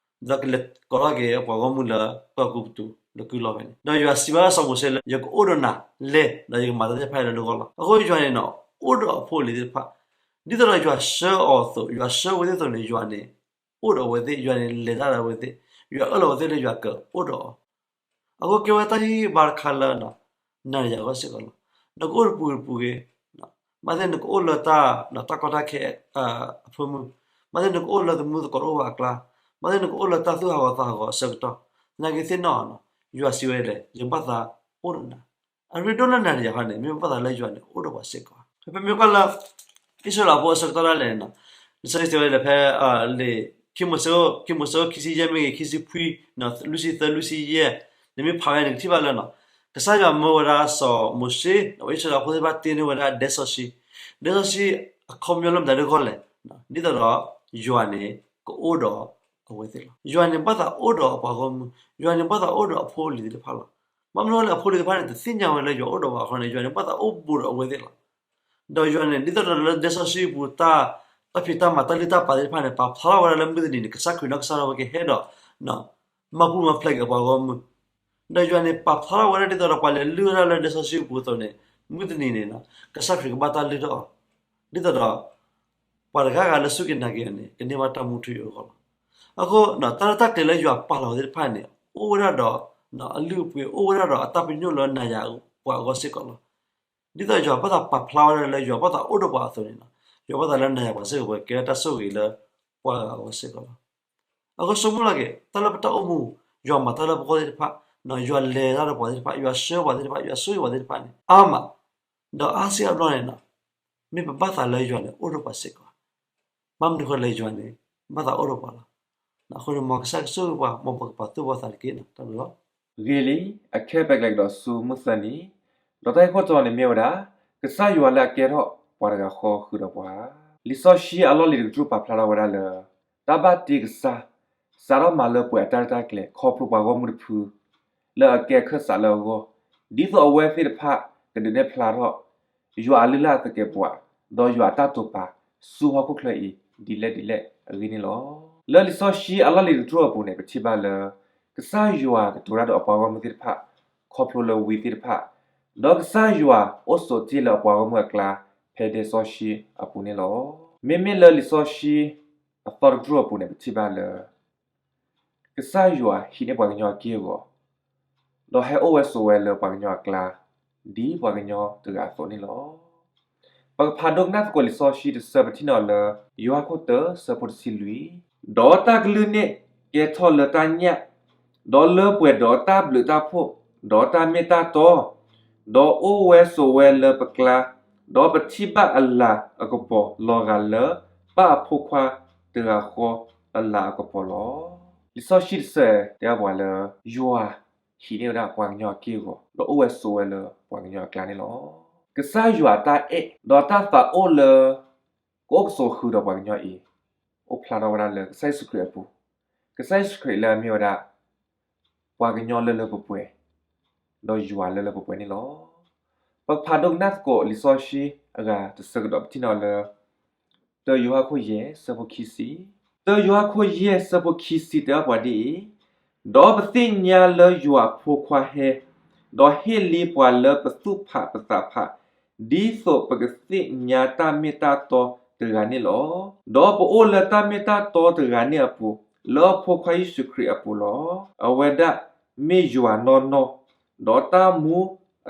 ဒီးကလဲၤကိးထီၣ်က့ၤပှၤဂီၢ်မုၢ်လၢကီၢ်အဲၤကူပတူးလၢကုၢ်လီၢ်ဖဲန့ၣ်, ဒီးယွၤစံးဘၣ်စီၤမိၤၡ့လၢ ယကအိၣ်ဒီးနၤ, လဲၤ, ဒီးယကမၤတၢ်သ့ၣ်တဖၣ်အံၤလၢနဂီၢ်လီၤ. အဃိယွၤန့ၣ်နီၤ, အိၣ်ဒီးအဖိအလံၤသ့ၣ်တဖၣ်, ဒ်သိးဒီးယွၤဆှၢအီၤအသိး, ယွၤဆှၢအဝဲသ့ၣ်အသိးန့ၣ်, ယွၤန့ၣ်အိၣ်ဒီးအဝဲသ့ၣ်, ယွၤန့ၣ်လဲၤတၢ်ဒီးအဝဲသ့ၣ်, ယွၤအၢၣ်လီၤအဝဲသ့ၣ်လၢယွၤကအိၣ်ဒီးအီၤ အဃိကဲဝဲတၢ်ဟ့ၣ်ဂံၢ်ဟ့ၣ်ဘါတခါလၢ နၤဒီးယၤအဂီၢ်စ့ၢ်ကီးလီၤ. နကအိၣ်တပူၤတပူၤဂ့ၤ, ဘၣ်သ့ၣ်နကအိၣ်လၢတၢ်, တၢ်ကီတၢ်ခဲအဖၢမုၢ်, ဘၣ်သ့ၣ်နကအိၣ်လၢသမူသကိးတအိၣ်ဘၣ်အကျါ, ဘၣ်သ့ၣ်နကအိၣ်လၢတၢ်သူၣ်ဟးဂီၤသးဟးဂီၤအဆၢကတီၢ်, သနာ်က့သ့ၣ်နီၣ်, ယွၤစံးဝဲဒ်လဲၣ်, ယဘၣ်သးအိၣ်ဒီးနၤ. အရ့ဒိၣ်လၢနၤဒီးယၤခီန့ၣ် မ့ၢ်ဘၣ်သးလၢယွၤန့ၣ်အိၣ်ဒီးပှၤစ့ၢ်ကီး. ဖဲပမ့ၢ်ကွၢ်လၢ အံၣ်စရ့လးဖိအဆၢကတီၢ်ဒၣ်လဲာ်န့ၣ်, လံာ်စီဆှံတဲဝဲဒ်လဲၣ်, ဖဲလံာ် ခံမိၤရှ့, ခံမိၤရှ့ ခံဆံယဲၢ်မ့ၢ်ဂ့ၤ, ခံဆံခွံ, လွံၢ်ဆံသၢ, လွံၢ်ဆံယဲၢ်, နမ့ၢ်ဖးဝဲန့ၣ် နကထံၣ်ဘၣ်လၢနီၤ, ကစၢ်ယွၤမၢဝဲဒၣ်စီၤမိၤၡ့ ဒီးအံၣ်စရ့လးဖိသ့ၣ်တဖၣ်တ့န့ၢ်ဝဲဒၣ်ဒဲစီဆှံ, ဒဲစီဆှံအခီပညီလၢမတၤဒ်လဲၣ်, ဒ်သိးဒီးယွၤန့ၣ်ကအိၣ်ဒီးအဝဲသ့ၣ်လီၤ. ယွၤန့ၣ်ဘၣ်သးအိၣ်ဒီးအပှၤဂီၢ်မုၢ်, ယွၤန့ၣ်ဘၣ်သးအိၣ်ဒီးအဖိအလံၤသ့ၣ်တဖၣ်လီၤ. ဘၣ်မနုၤလဲၣ်, အဖိအလံၤသ့ၣ်တဖၣ်န့ၣ် တသ့ၣ်ညါဝဲလၢယွၤအိၣ်ဒီးအီၤအဃိန့ၣ်, ယွၤန့ၣ်ဘၣ်သးအိၣ်ဘူးဒီးအဝဲသ့ၣ်လီၤ. ဒီးယွၤန့ၣ် ဒ်သိးဒီးလၢဒဲစီဆှံအပူၤ တၢ်ဖံးတၢ်မၤ တၢ်လုၢ်တၢ်ပာ်သ့ၣ်တဖၣ်န့ၣ် ပာ်ဖျါထီၣ်ဝဲဒၣ်လၢမုၢ်တနံၤန့ၣ် ကစၢ်ခရံာ်နီၢ်ကစၢ်ဒၣ်ဝဲကဟဲဒီး မၤပူၤမၤဖျဲးက့ၤအပှၤဂီၢ်မုၢ်, ဒီးယွၤန့ၣ် ပာ်ဖျါထီၣ်ဝဲဒၣ်ဒ်သိးဒီးပှၤလဲၤလုၢ်ဝဲဒၣ်လၢဒဲစီဆှံအပူၤအသိးန့ၣ်, မုၢ်တနံၤန့ၣ် ကစၢ်ခရံာ်ကဘၣ်တၢ်လုၢ်ထီၣ်အီၤ, ဒ်သိးဒီး ပှၤတဂၤဂၤလၢစူၢ်က့ၤနာ်က့ၤအီၤန့ၣ် ကန့ၢ်ဘၣ်တၢ်မူထူယိာ်အဂီၢ်လီၤ. အဃိ တၢ်ရဲၣ်တၢ်ကျဲၤလၢယွၤပာ်လီၤဝဲသ့ၣ်တဖၣ်န့ၣ် အိၣ်ဝဲဒၣ်ဒီးအလုၢ်အပှ့ၤ, အိၣ်ဝဲဒၣ်ဒီးအတၢ်ပညိၣ်လၢနၤယၤပှၤအဂီၢ်စ့ၢ်ကီးလီၤ. ဒ်သိးယွၤဘၣ်သးပာ်ဖျါဝဲဒၣ်လၢယွၤဘၣ်သးအိၣ်ဒီးပှၤအသိးန့ၣ်, ယွၤဘၣ်သးလၢနၤယၤပှၤစ့ၢ်ကီး ပကဲတၢ်ဆိၣ်ဂ့ၤလၢပှၤဂၤအဂီၢ်စ့ၢ်ကီးလီၤ. အဃိဆိကမိၣ်လီၤက့ၤ တၢ်လၢပတၢ်အိၣ်မူ, ယွၤမၤတၢ်လၢပဂီၢ်သ့ၣ်တဖၣ်, ယွၤလဲၤတၢ်ဒီးပှၤသ့ၣ်တဖၣ်, ယွၤဆှၢပှၤသ့ၣ်တဖၣ်, ယွၤဆိၣ်ဂ့ၤပှၤသ့ၣ်တဖၣ်န့ၣ် အါမး, ဒီးအါစုအါဘျီန့ၣ် မ့ၢ်ပဘၣ်သးလၢယွၤန့ၣ် အိၣ်ဒီးပှၤစ့ၢ်ကီး, ဘၣ်မနုၤဃိလၢယွၤန့ၣ် ဘၣ်သးအိၣ်ဒီးပှၤလီၤ. အဃိန့ၣ် မ်ကစၢ်ကဆိၣ်ဂ့ၤပှၤ, မ်ပကပာ်သူၣ်ပာ်သးတက့ၢ်. တၢ်ဘျုးလီၤ. ဂ့ၤလံ, အခဲပကျဲကဒီးဆူမုၢ်သၢနံၤ, ဒီးတၢ်ဂ့ၢ်ခိၣ်တီန့ၣ်မ့ၢ်ဝဲဒၣ် ကစၢ်ယွၤလၢအကဲထီၣ်ပှၤတဂၤဃီဃုာ်ဒီးပှၤ. လံာ်စီဆှံအလီၢ်လံၤတကတြူၢ်ပာ်ဖျါထီၣ်ဝဲဒၣ်လၢ တၢ်ဘၣ်တ့ကစၢ် စးထီၣ်မၤလၢပှဲၤအတၢ်ရဲၣ်တၢ်ကျဲၤ ခီဖျိပှၤဂီၢ်မုၢ်တဖု လၢအကဲခၢၣ်စးလၢအဂီၢ်, ဒ်သိးအဝဲသ့ၣ်တဖၣ်ကဒုးနဲၣ်ဖျါထီၣ် ယွၤအလုၢ်အလၢ်သကဲးပဝး, ဒီးယွၤအတၢ်တိာ်ပာ်ဆူဟီၣ်ခိၣ်ချၢအံၤ ဒ်လဲၣ်ဒ်လဲၣ်အဂ့ၢ်န့ၣ်လီၤ. လၢလံာ်စီဆှံအလီၢ်လံၤတကတြူၢ်အပူၤန့ၣ် ပထံၣ်ဘၣ်လၢ ကစၢ်ယွၤကတိၤတၢ်ဒီးအပှၤဂီၢ်မုၢ်သ့ၣ်တဖၣ် ခီဖျိလၢဝံသ့ၣ်တဖၣ်, ဒီးကစၢ်ယွၤအိၣ်ဆိးတ့ၢ်လၢအပှၤဂီၢ်မုၢ်အကျါ ဖဲဒဲစီဆှံအပူၤန့ၣ်လီၤ. မ့မ့ၢ်လၢလံာ်စီဆှံအသီတကတြူၢ်အပူၤန့ၣ် ပထံၣ်ဘၣ်လၢ ကစၢ်ယွၤဟံးန့ၢ်ပှၤကညီအက့ၢ်အဂီၤ, ဒီးဟဲအိၣ်ဝဲဆိးဝဲလၢပှၤကညီအကျါ ဒ်ပှၤကညီတဂၤအသိးန့ၣ်လီၤ. ပကဖးဒိကနၣ်သကိးလံာ်စီဆှံတဆၢ ပထံၣ်န့ၢ်အီၤလၢ ယိၤဟၣ်ခိၣ်တၢ ဆၢဖိတဆံလွံၢ်, ဒီးတၢ်ကလုၢ်န့ၣ်ကဲထီၣ်လၢတၢ်ညၣ်, ဒီးလၢပှဲၤဒီးတၢ်ဘျုးတၢ်ဖှိၣ်, ဒီးတၢ်မ့ၢ်တၢ်တီ, ဒီးအိၣ်ဝဲဆိးဝဲလၢပကျါ, ဒီးပထံၣ်ဘၣ်အလၤအကပီၤလီၤဂာ်လၢ ပၢ်အဖိခွါတဂၤဃီအလၤအကပီၤလီၤ. လံာ်စီဆှံတဆၢတဲဘၣ်ပှၤလၢ ယွၤဟံးန့ၢ်ဝဲဒၣ်ပှၤကညီအက့ၢ်အဂီၤ, ဒီးအိၣ်ဝဲဆိးဝဲလၢပှၤကညီအကျါန့ၣ်လီၤ. ကစၢ်ယွၤအတၢ်အဲၣ် ဒီးတၢ်သးအိၣ်လၢ ကအိၣ်ကဆိးဃုာ်ဒီးပှၤကညီအံၤ အိၣ်ဖျါထီၣ်ဝဲဒၣ်လၢကစၢ်ယ့ၣ်ၡူးခရံာ်အပူၤ, ကစၢ်ယ့ၣ်ၡူးခရံာ်လၢအမ့ၢ်ဝဲဒၣ် ပှၤကညီလၢလၢပှဲၤပှဲၤ, ဒီးယွၤလၢလၢပှဲၤပှဲၤန့ၣ်လီၤ. ပကဖးဒိကနၣ်သကိးလံာ်စီဆှံအဂၤတဆၢကဒီး ပထံၣ်န့ၢ်အီၤလၢ တၢယိၤဟၣ်ခိၣ်ယဲၢ် ဆၢဖိခံဆံ, တၢယိၤဟၣ်ခိၣ်ယဲၢ် ဆၢဖိခံဆံ တဲဘၣ်ပှၤဒ်အံၤ, ဒီးပသ့ၣ်ညါလၢယွၤအဖိခွါဟဲ, ဒီးဟ့ၣ်လံပှၤလၢပသူၣ်ဖးပသးဖး, ဒ်သိးပကသ့ၣ်ညါတၢ်မ့ၢ်တၢ်တီတဂၤန့ၣ်လီၤ. ဒီးပအိၣ်လၢတၢ်မ့ၢ်တၢ်တီတဂၤန့ၣ်အပူၤ, လၢအဖိခွါယ့ၣ်ၡူးခရံာ်အပူၤလီၤ. အဝဲဒၣ်မ့ၢ်ယွၤနီၢ်နီၢ်, ဒီးတၢ်မူ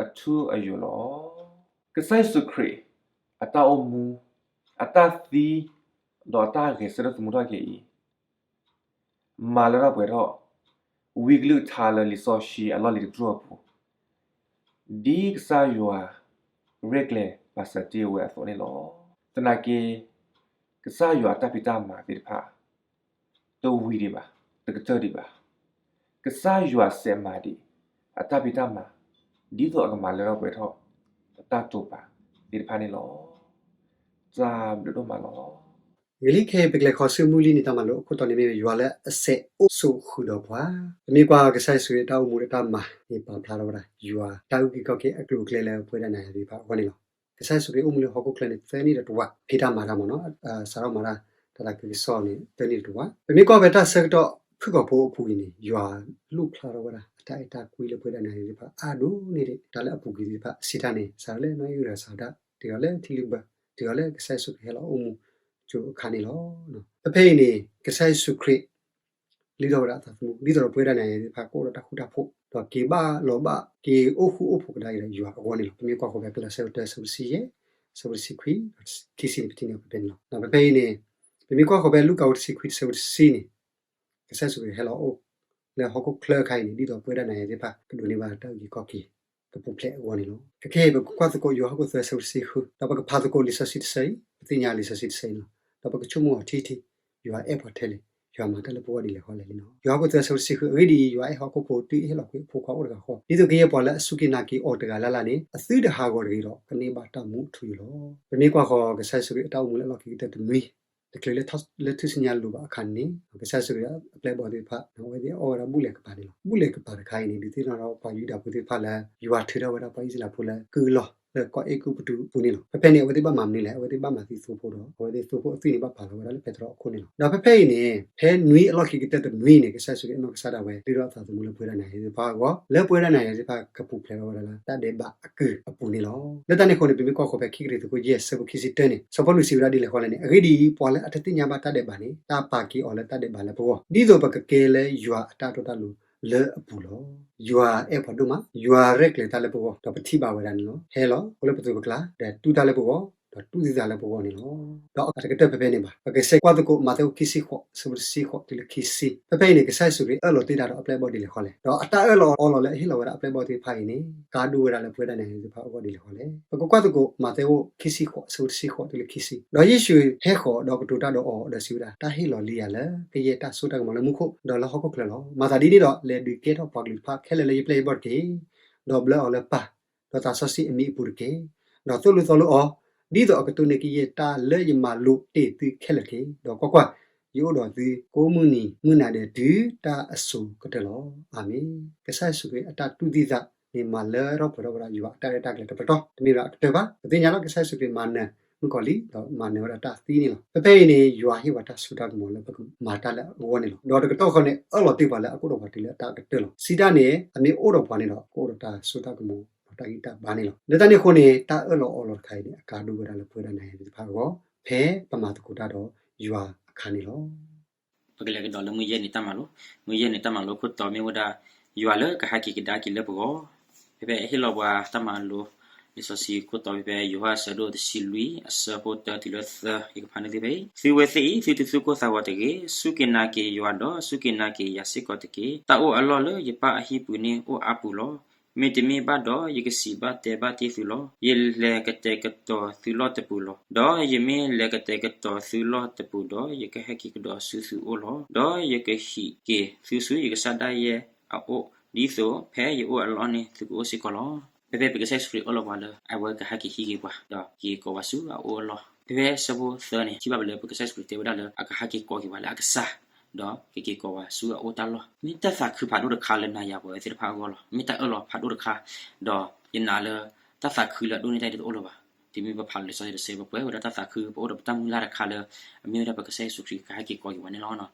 အထူအယိာ်လီၤ. ကစၢ်ယ့ၣ်ၡူးခရံာ် အတၢ်အိၣ်မူ, အတၢ်သံ, ဒီးအတၢ်ဂဲၤဆၢထၢၣ်သမူထီၣ်က့ၤအံၤ, မၤလၢထီၣ်ပှဲၤထီၣ် ဝံကလုၢ်ကထါလၢလံာ်စီဆှံအလီၢ်လံၤတကတြူၢ်အပူၤ, ဒ်ကစၢ်ယွၤရဲၣ်ကျဲၤပာ်စၢၤတ့ၢ်ဝဲအသိးန့ၣ်လီၤ. သနာ်က့ ကစၢ်ယွၤအတၢ်ဖံးတၢ်မၤသ့ၣ်တဖၣ် တဝံၤဒံးဘၣ်, တကတၢၢ်ဒံးဘၣ်. ကစၢ်ယွၤစဲးမၤဒံး အတၢ်ဖံးတၢ်မၤ ဒ်သိးအကမၤလၢထီၣ်ပှဲၤထီၣ် အတၢ်တိာ်ပာ်သ့ၣ်တဖၣ်န့ၣ်လီၤ. တၢ်ဘျုးဒိၣ်မးလီၤ. ဂ့ၤလံ ခဲအံၤပကလဲၤခီဆူမုၢ်လံန့ၣ် တၢ်မၤလိအခိၣ်တီန့ၣ်မ့ၢ် ယွၤလၢအစဲးအိၣ်ဆိးဃုာ်ဒီးပှၤ. ပမ့ၢ်ကွၢ်ကစၢ်ယ့ၣ်ၡူးခရံာ်အတၢ်အိၣ်မူဒီးတၢ်မၤန့ၣ် ပာ်ဖျါထီၣ်ဝဲဒၣ် ယွၤတၢ်အုၣ်က့ၤခီၣ်က့ၤအကျိၤအကျဲလၢပဝဲဒၣ်နၤယၤသ့ၣ်တဖၣ်အဂီၢ်န့ၣ်လီၤ. ကစၢ်ယ့ၣ်ၡူးခရံာ်အိၣ်မူလၢဟီၣ်ခိၣ်ချၢန့ၣ် သၢနံၣ်ဒီးတဝာ် ဖံးတၢ်မၤတၢ်မ့ၢ်နီၤ, စးထီၣ်မၤတၢ် တၢ်သးခုကစီၣ်န့ၣ် သၢနံၣ်ဒီးတဝာ်. ပမ့ၢ်ကွၢ်ဖဲတၢ်ဆၢကတီၢ်ဖုၣ်ကိာ်ဖိအပူၤအံၤန့ၣ် ယွၤလိၣ်ဖျါထီၣ်ဝဲဒၣ် အတၢ်အဲၣ်တၢ်ကွံလၢပဝဲဒၣ်နၤယၤသ့ၣ်တဖၣ်အါဒိၣ်န့ၢ်ဒံး တၢ်လၢအပူၤကွံာ်သ့ၣ်တဖၣ် စံးတၢ်န့ၣ် စးထီၣ်လၢနီၣ်အံၣ်အုဒီးစၤဒၣ်, တုၤလီၤလၢထံလုၢ်ဘၢ, တုၤလီၤလၢကစၢ်ယ့ၣ်ၡူးခရံာ်ဟဲလီၤအိၣ်မူကၠိအခါန့ၣ်လီၤ. ဖဲဖဲအံၤန့ၣ် ကစၢ်ယ့ၣ်ၡူးခရံာ် လုၢ်ထီၣ်ဝဲဒၣ်အသးသမူ ဒ်သိးဒီးပဝဲဒၣ်နၤယၤသ့ၣ်တဖၣ် ကအိၣ်ဒီးတၢ်ဃူတၢ်ဖိး, ဒီးက့ၤဘၣ်လီၤဘၣ် က့ၤအိၣ်ဃူအိၣ်ဖိးကဒါက့ၤဒီးယွၤအဂီၢ်န့ၣ်လီၤ. ပမ့ၢ်ကွၢ်ဃီၤဖဲကလီးစဲ တၢ ဆၢဖိတဆံယဲၢ်, ဆၢဖိတဆံခွံ, ခံဆံန့ၣ် ပထံၣ်န့ၢ်ဖဲဖဲန့ၣ်လီၤ. ဖဲဖဲအံၤန့ၣ် ပမ့ၢ်ကွၢ်ဃီၤဖဲလူၤကၣ်ဖိတဆံခွံ ဆၢဖိတဆံန့ၣ် ကစၢ်ယ့ၣ်ၡူးခရံာ်ဟဲလီၤအိၣ်လၢဟီၣ်ခိၣ်ချၢအခါအံၤန့ၣ် ဒ်သိးပဝဲဒၣ်နၤယၤသ့ၣ်တဖၣ် ကဒိးန့ၢ်ဘၣ်တၢ်အုၣ်က့ၤခီၣ်က့ၤ ကပူၤဖျဲးအဂီၢ်န့ၣ်လီၤ. ခဲခဲအံၤ ပကကွၢ်သကိးယိၤဟၣ်ခိၣ်သၢ ဆၢဖိတဆံဃု, ဒီးပကဖးသကိးလံာ်စီဆှံတဆၢအံၤ, ပသ့ၣ်ညါလံာ်စီဆှံတဆၢအံၤန့ၣ်လီၤ. ဒီးပကဆိကမိၣ်အီၤထံထံ, ယွၤအဲၣ်ပှၤထဲလဲၣ်, ယွၤမၤတၢ်လၢပဂီၢ်ဒ်လဲၣ်ဃီလဲၣ်န့ၣ်လီၤ. ယိၤဟၣ်ခိၣ်သၢ ဆၢဖိတဆံဃု, အဂ့ၢ်ဒ်အံၤ, ယွၤအဲၣ်ဟီၣ်ခိၣ်ဖိ တုၤအဟ့ၣ်လီၤကွံာ်အဖိခွါအိၣ်တဂၤဃီ, ဒ်သိးကယဲၢ်ပှၤလၢအစူၢ်က့ၤနာ်က့ၤအီၤတဂၤလၢ်လၢ်န့ၣ် အသုတဟးဂီၤတဂ့ၤဒီး ကန့ၢ်ဘၣ်တၢ်မူအထူအယိာ်လီၤ. ပမ့ၢ်ကွၢ်ဃီၤကစၢ်ယ့ၣ်ၡူးခရံာ်အတၢ်အိၣ်မူလၢအလီၢ်ခံကတၢၢ်တနွံ တချုးလၢထီၣ်လၢထူၣ်စုညါလိၤဘၣ်အခါန့ၣ် ကစၢ်ယ့ၣ်ၡူးခရံာ်အပျဲၢ်အဘီၣ်သ့ၣ်တဖၣ်န့ၣ် အဝဲသ့ၣ်အီၣ်ဝဲဒၣ်ဘူၣ်လဲၤကပၤန့ၣ်လီၤ. ဘူၣ်လဲၤကပၤတခါအံၤန့ၣ် ဒုးသ့ၣ်နီၣ်ထီၣ်ပှၤယူဒၤဖိသ့ၣ်တဖၣ်လၢ ယွၤထုးထီၣ်ဝဲဒၣ်ပှၤအံၣ်စရ့လးဖိလၢကုၢ်အလီၢ်လၢကီၢ်အဲၤကူပတူးအပူၤန့ၣ်လီၤ. ဖဲဖဲန့ၣ် အဝဲသ့ၣ်ဘၣ်မၤမနုၤလဲၣ်. အဝဲသ့ၣ်ဘၣ်မၤသံသိဖိဒီး အဝဲသ့ၣ်သိဖိအသွံၣ်န့ၣ် ဘၣ်ပာ်လီၤဝဲဒၣ်လၢပဲတြီအခိၣ်န့ၣ်လီၤ. ဒီးဖဲဖဲအံၤန့ၣ် ဖဲနွံအလီၢ်ခံကတၢၢ်တနွံန့ၣ် ကစၢ်ယ့ၣ်ၡူးခရံာ်အနီၢ်ကစၢ်ဒၣ်ဝဲ လုၢ်ထီၣ်အသးသမူလၢပဝဲဒၣ်နၤယၤသ့ၣ်တဖၣ်အဂီၢ် လၢပဝဲဒၣ်နၤယၤသ့ၣ်တဖၣ်ကပူၤဖျဲးထီၣ်ဝဲဒၣ်လၢတၢ်ဒဲးဘးအကုၢ်အပူၤန့ၣ်လီၤ. လၢတၢ်န့ၣ်အဃိန့ၣ် ပမ့ၢ်ကွၢ်ဃီၤဖဲခံကရံၣ်သူး ခိၣ်ယဲၢ် ဆၢဖိခံဆံတၢန့ၣ် စီၤပီလူးစံးဝဲဒၣ်ဒ်လဲၣ်ဃီလဲၣ်န့ၣ်, အဂ့ၢ်ဒ်အံၤ, ပှၤလၢအတသ့ၣ်ညါဘၣ်တၢ်ဒဲးဘးန့ၣ် တၢ်ပာ်က့ၤအီၤလၢတၢ်ဒဲးဘးလၢပဂီၢ်, ဒ်သိးပကကဲလၢယွၤအတၢ်တီတၢ်လိၤလၢအပူၤလီၤ. ယွၤအဲၣ်ပှၤဒိၣ်မး, ယွၤရဲၣ်ကျဲၤတၢ်လၢပဂီၢ်, ဒီးပထံၣ်ဘၣ်ဝဲဒၣ်န့ၣ်လီၤ. ဟဲလီၤ အိၣ်လၢပသိးပကျါ, ဒီးတူၢ်တၢ်လၢပဂီၢ်, ဒီးတူၢ်သံသးလၢပဂီၢ်န့ၣ်လီၤ. ဒီးအတကတၢၢ်ဖဲဖဲန့ၣ်ဘၣ်. ပကဆဲးကွၢ်သကိး မးသဲအိၣ်ခံဆံဃိး ဆၢဖိတဆံဃိးတုၤလၢခံဆံ. ဖဲဖဲအံၤန့ၣ် ကစၢ်ယ့ၣ်ၡူးခရံာ်အၢၣ်လီၤတ့ၢ်တၢ်ဒီးအပျဲၢ်အဘီၣ်ဒ်လဲၣ်ဃီလဲၣ်. ဒီးအတၢ်အၢၣ်လီၤအီလီၤလၢအဟ့ၣ်လီၤဝဲဒၣ်အပျဲၢ်အဘီၣ်သ့ၣ်တဖၣ်အံၤန့ၣ် ကါဒိၣ်ဝဲဒၣ်လၢပဝဲဒၣ်နၤယၤသ့ၣ်တဖၣ်အဂီၢ်ဒ်လဲၣ်ဃီလဲၣ်. ပကကွၢ်သကိး မးသဲအိၣ်ခံဆံဃိး ဆၢဖိတဆံဃိးတုၤလၢခံဆံ. ဒီးယ့ၣ်ၡူးဟဲဃီၤဒီးကတိၤတၢ်ဒီးအီၤ ဒီးစံးဝဲဒၣ်, တၢ်ဟ့ၣ်လီၤလံယၤလၢ ကယဲၢ်တၢ်စိတၢ်ကမီၤလၢမူခိၣ် ဒီးလၢဟီၣ်ခိၣ်ချၢလီၤ. မၤသးဒ်န့ၣ်ဒီး လဲၤဒုးကဲထီၣ်ပှၤကလုာ်တဖၣ်ခဲလၢာ်လၢယပျဲၢ်ယဘီၣ်တက့ၢ်. ဒီးဘျၢအီၤလၢပၢ် ဒီးသးစီဆှံအမံၤအပူၤတက့ၢ်. ဒီးသိၣ်လိသီလိအီၤ, ဒ်သိးအကတိၢ်န့ၢ်ကယဲၢ်တၢ်လၢယမၤလိာ်တ့ၢ်သုခဲလၢာ်တက့ၢ်. ဒီးကွၢ်ကွၢ်, ယအိၣ်ဒီးသုကိးမုၢ်နံၤမုၢ်နၤဒဲးတုၤတၢ်အစိၤကတၢၢ်လီၤ. အၤမ့ၣ်. ကစၢ်ယ့ၣ်ၡူးခရံာ်အတၢ်တူၢ်သံသးန့ၣ် မၤလၢထီၣ်ပှဲၤထီၣ်ဝဲဒၣ်ယွၤအတၢ်ရဲၣ်တၢ်ကျဲၤတပတီၢ်, တမ့ၢ်ဒၣ်အကတၢၢ်ဘၣ်. ပသ့ၣ်ညါလီၤ ကစၢ်ယ့ၣ်ၡူးခရံာ်မၤနၢၤမုၣ်ကီၤလံၢ် ဒီးမၤနၢၤဝဲဒၣ်တၢ်သံန့ၣ်လီၤ. ဖဲဖဲအံၤန့ၣ် ယွၤဟ့ၣ်ပှၤတၢ်စိတၢ်ကမီၤလၢပကမၤတၢ်လၢအဂီၢ်န့ၣ်လီၤ. ဒီးတကတီၢ်ဃီန့ၣ် အၢၣ်လီၤတ့ၢ်ပှၤလၢအကအိၣ်ဒီးပှၤတုၤလၢအတၢ်ကတၢၢ်လီၤ. စံးတၢ်န့ၣ် အမ့ၢ်အိၣ်ဒီးပှၤန့ၣ်ဒီး ကအိၣ်ဒီးတၢ်စိတၢ်ကမီၤ ဒီးတၢ်ဂံၢ်တၢ်ဘါန့ၣ်လီၤ. လၢတၢ်န့ၣ်အဃိန့ၣ် တၢ်အၢၣ်လီၤအီလီၤတခါအံၤန့ၣ် အကါဒိၣ်ဝဲဒၣ်လၢပဝဲဒၣ်နၤယၤသ့ၣ်တဖၣ်အဂီၢ် ဖဲပမၤသကိးတၢ်ဒီးယွၤအခါန့ၣ်လီၤ. ပကလဲၤကဒီးလၢမုၢ်ယဲၢ်နံၤတၢ်မၤလိ, မုၢ်ယဲၢ်နံၤတၢ်မၤလိခိၣ်တီမ့ၢ်ဝဲဒၣ် ယွၤလၢကဟဲက့ၤကဒါက့ၤလၢပဂီၢ်. ဖဲဖဲအဟ့ၣ်လီၤပှၤတၢ်မၤလိ လံာ်စီဆှံခိၣ်တီဖဲဖဲ ယိၤဟၣ်အဆၢဒိၣ်တဆံလွံၢ် အဆၢဖိတၢတုၤလၢသၢ ယကဖးန့ၢ်သုဖဲအံၤ, သုဝဲသ့ၣ်အံၤ သုတသူၣ်ကိၢ်သးဂီၤတဂ့ၤ. စူၢ်က့ၤနာ်က့ၤယွၤဒီးစူၢ်က့ၤနာ်က့ၤယၤစ့ၢ်ကီးတက့ၢ်. တၢ်အိၣ်အလီၢ်လၢယပၢ်အဟံၣ်ပူၤန့ၣ်အိၣ်အါပူၤလီၤ. မ့တမ့ၢ်ဘၣ်ဒီး ယကစံးဘၣ်တဲဘၣ်တ့ၢ်သုလီၤ. ယလဲၤကတဲာ်ကတီၤသုလီၢ်တပူၤလီၤ. ဒီးယမ့ၢ်လဲၤကတဲာ်ကတီၤသုလီၢ်တပူၤဒီး ယကဟဲက့ၤကဒီးဆူသုအိၣ်လီၤ. ဒီးယကဟံးက့ၤသုဆူယကစၢ်ဒၣ်ယဲအအိၣ်, ဒ်သိးဖဲယအိၣ်အလီၢ်န့ၣ် သုကအိၣ်စ့ၢ်ကီးလီၤ. ဖဲဖဲပကစၢ်ယ့ၣ်ၡူးခရံာ်အၢၣ်လီၤပှၤလၢ အဝဲကဟဲက့ၤဟံးက့ၤပှၤ ဒီးက့ၤကိးပှၤဆူအအိၣ်အလီၢ်. ဖဲဖဲဆၢဖိသၢန့ၣ် ထံၣ်ဘၣ်ပလၢပကစၢ်ယ့ၣ်ၡူးခရံာ်တဲဝဲဒၣ်လၢ အကဟဲက့ၤကိးက့ၤပှၤလၢအကစၢ် ဒီးကက့ၤကိးပှၤဆူအအိၣ်တၢ်လီၢ်. မ့ၢ်တၢ်သးခုဖးဒိၣ်တခါလၢနၤယၤပဝဲသ့ၣ်တဖၣ်အဂီၢ်လီၤ. မ့ၢ်တၢ်အၢၣ်လီၤဖးဒိၣ်တခါ, ဒီးယနာ်လၢ တၢ်သးခုလၢအဒိၣ်န့ၢ်တၢ်အံၤတအိၣ်လၢၤဘၣ်. တုၤမ့ၢ်ပဖးလံာ်စီဆှံတဆၢ ပပှဲၤဝဲဒၣ်တၢ်သးခု ပအိၣ်ဒီးပတၢ်မုၢ်လၢ်တခါလၢ အမ့ၢ်ဝဲဒၣ်ပကစၢ်ယ့ၣ်ၡူးခရံာ်ကဟဲက့ၤကိးက့ၤပှၤန့ၣ်လီၤ.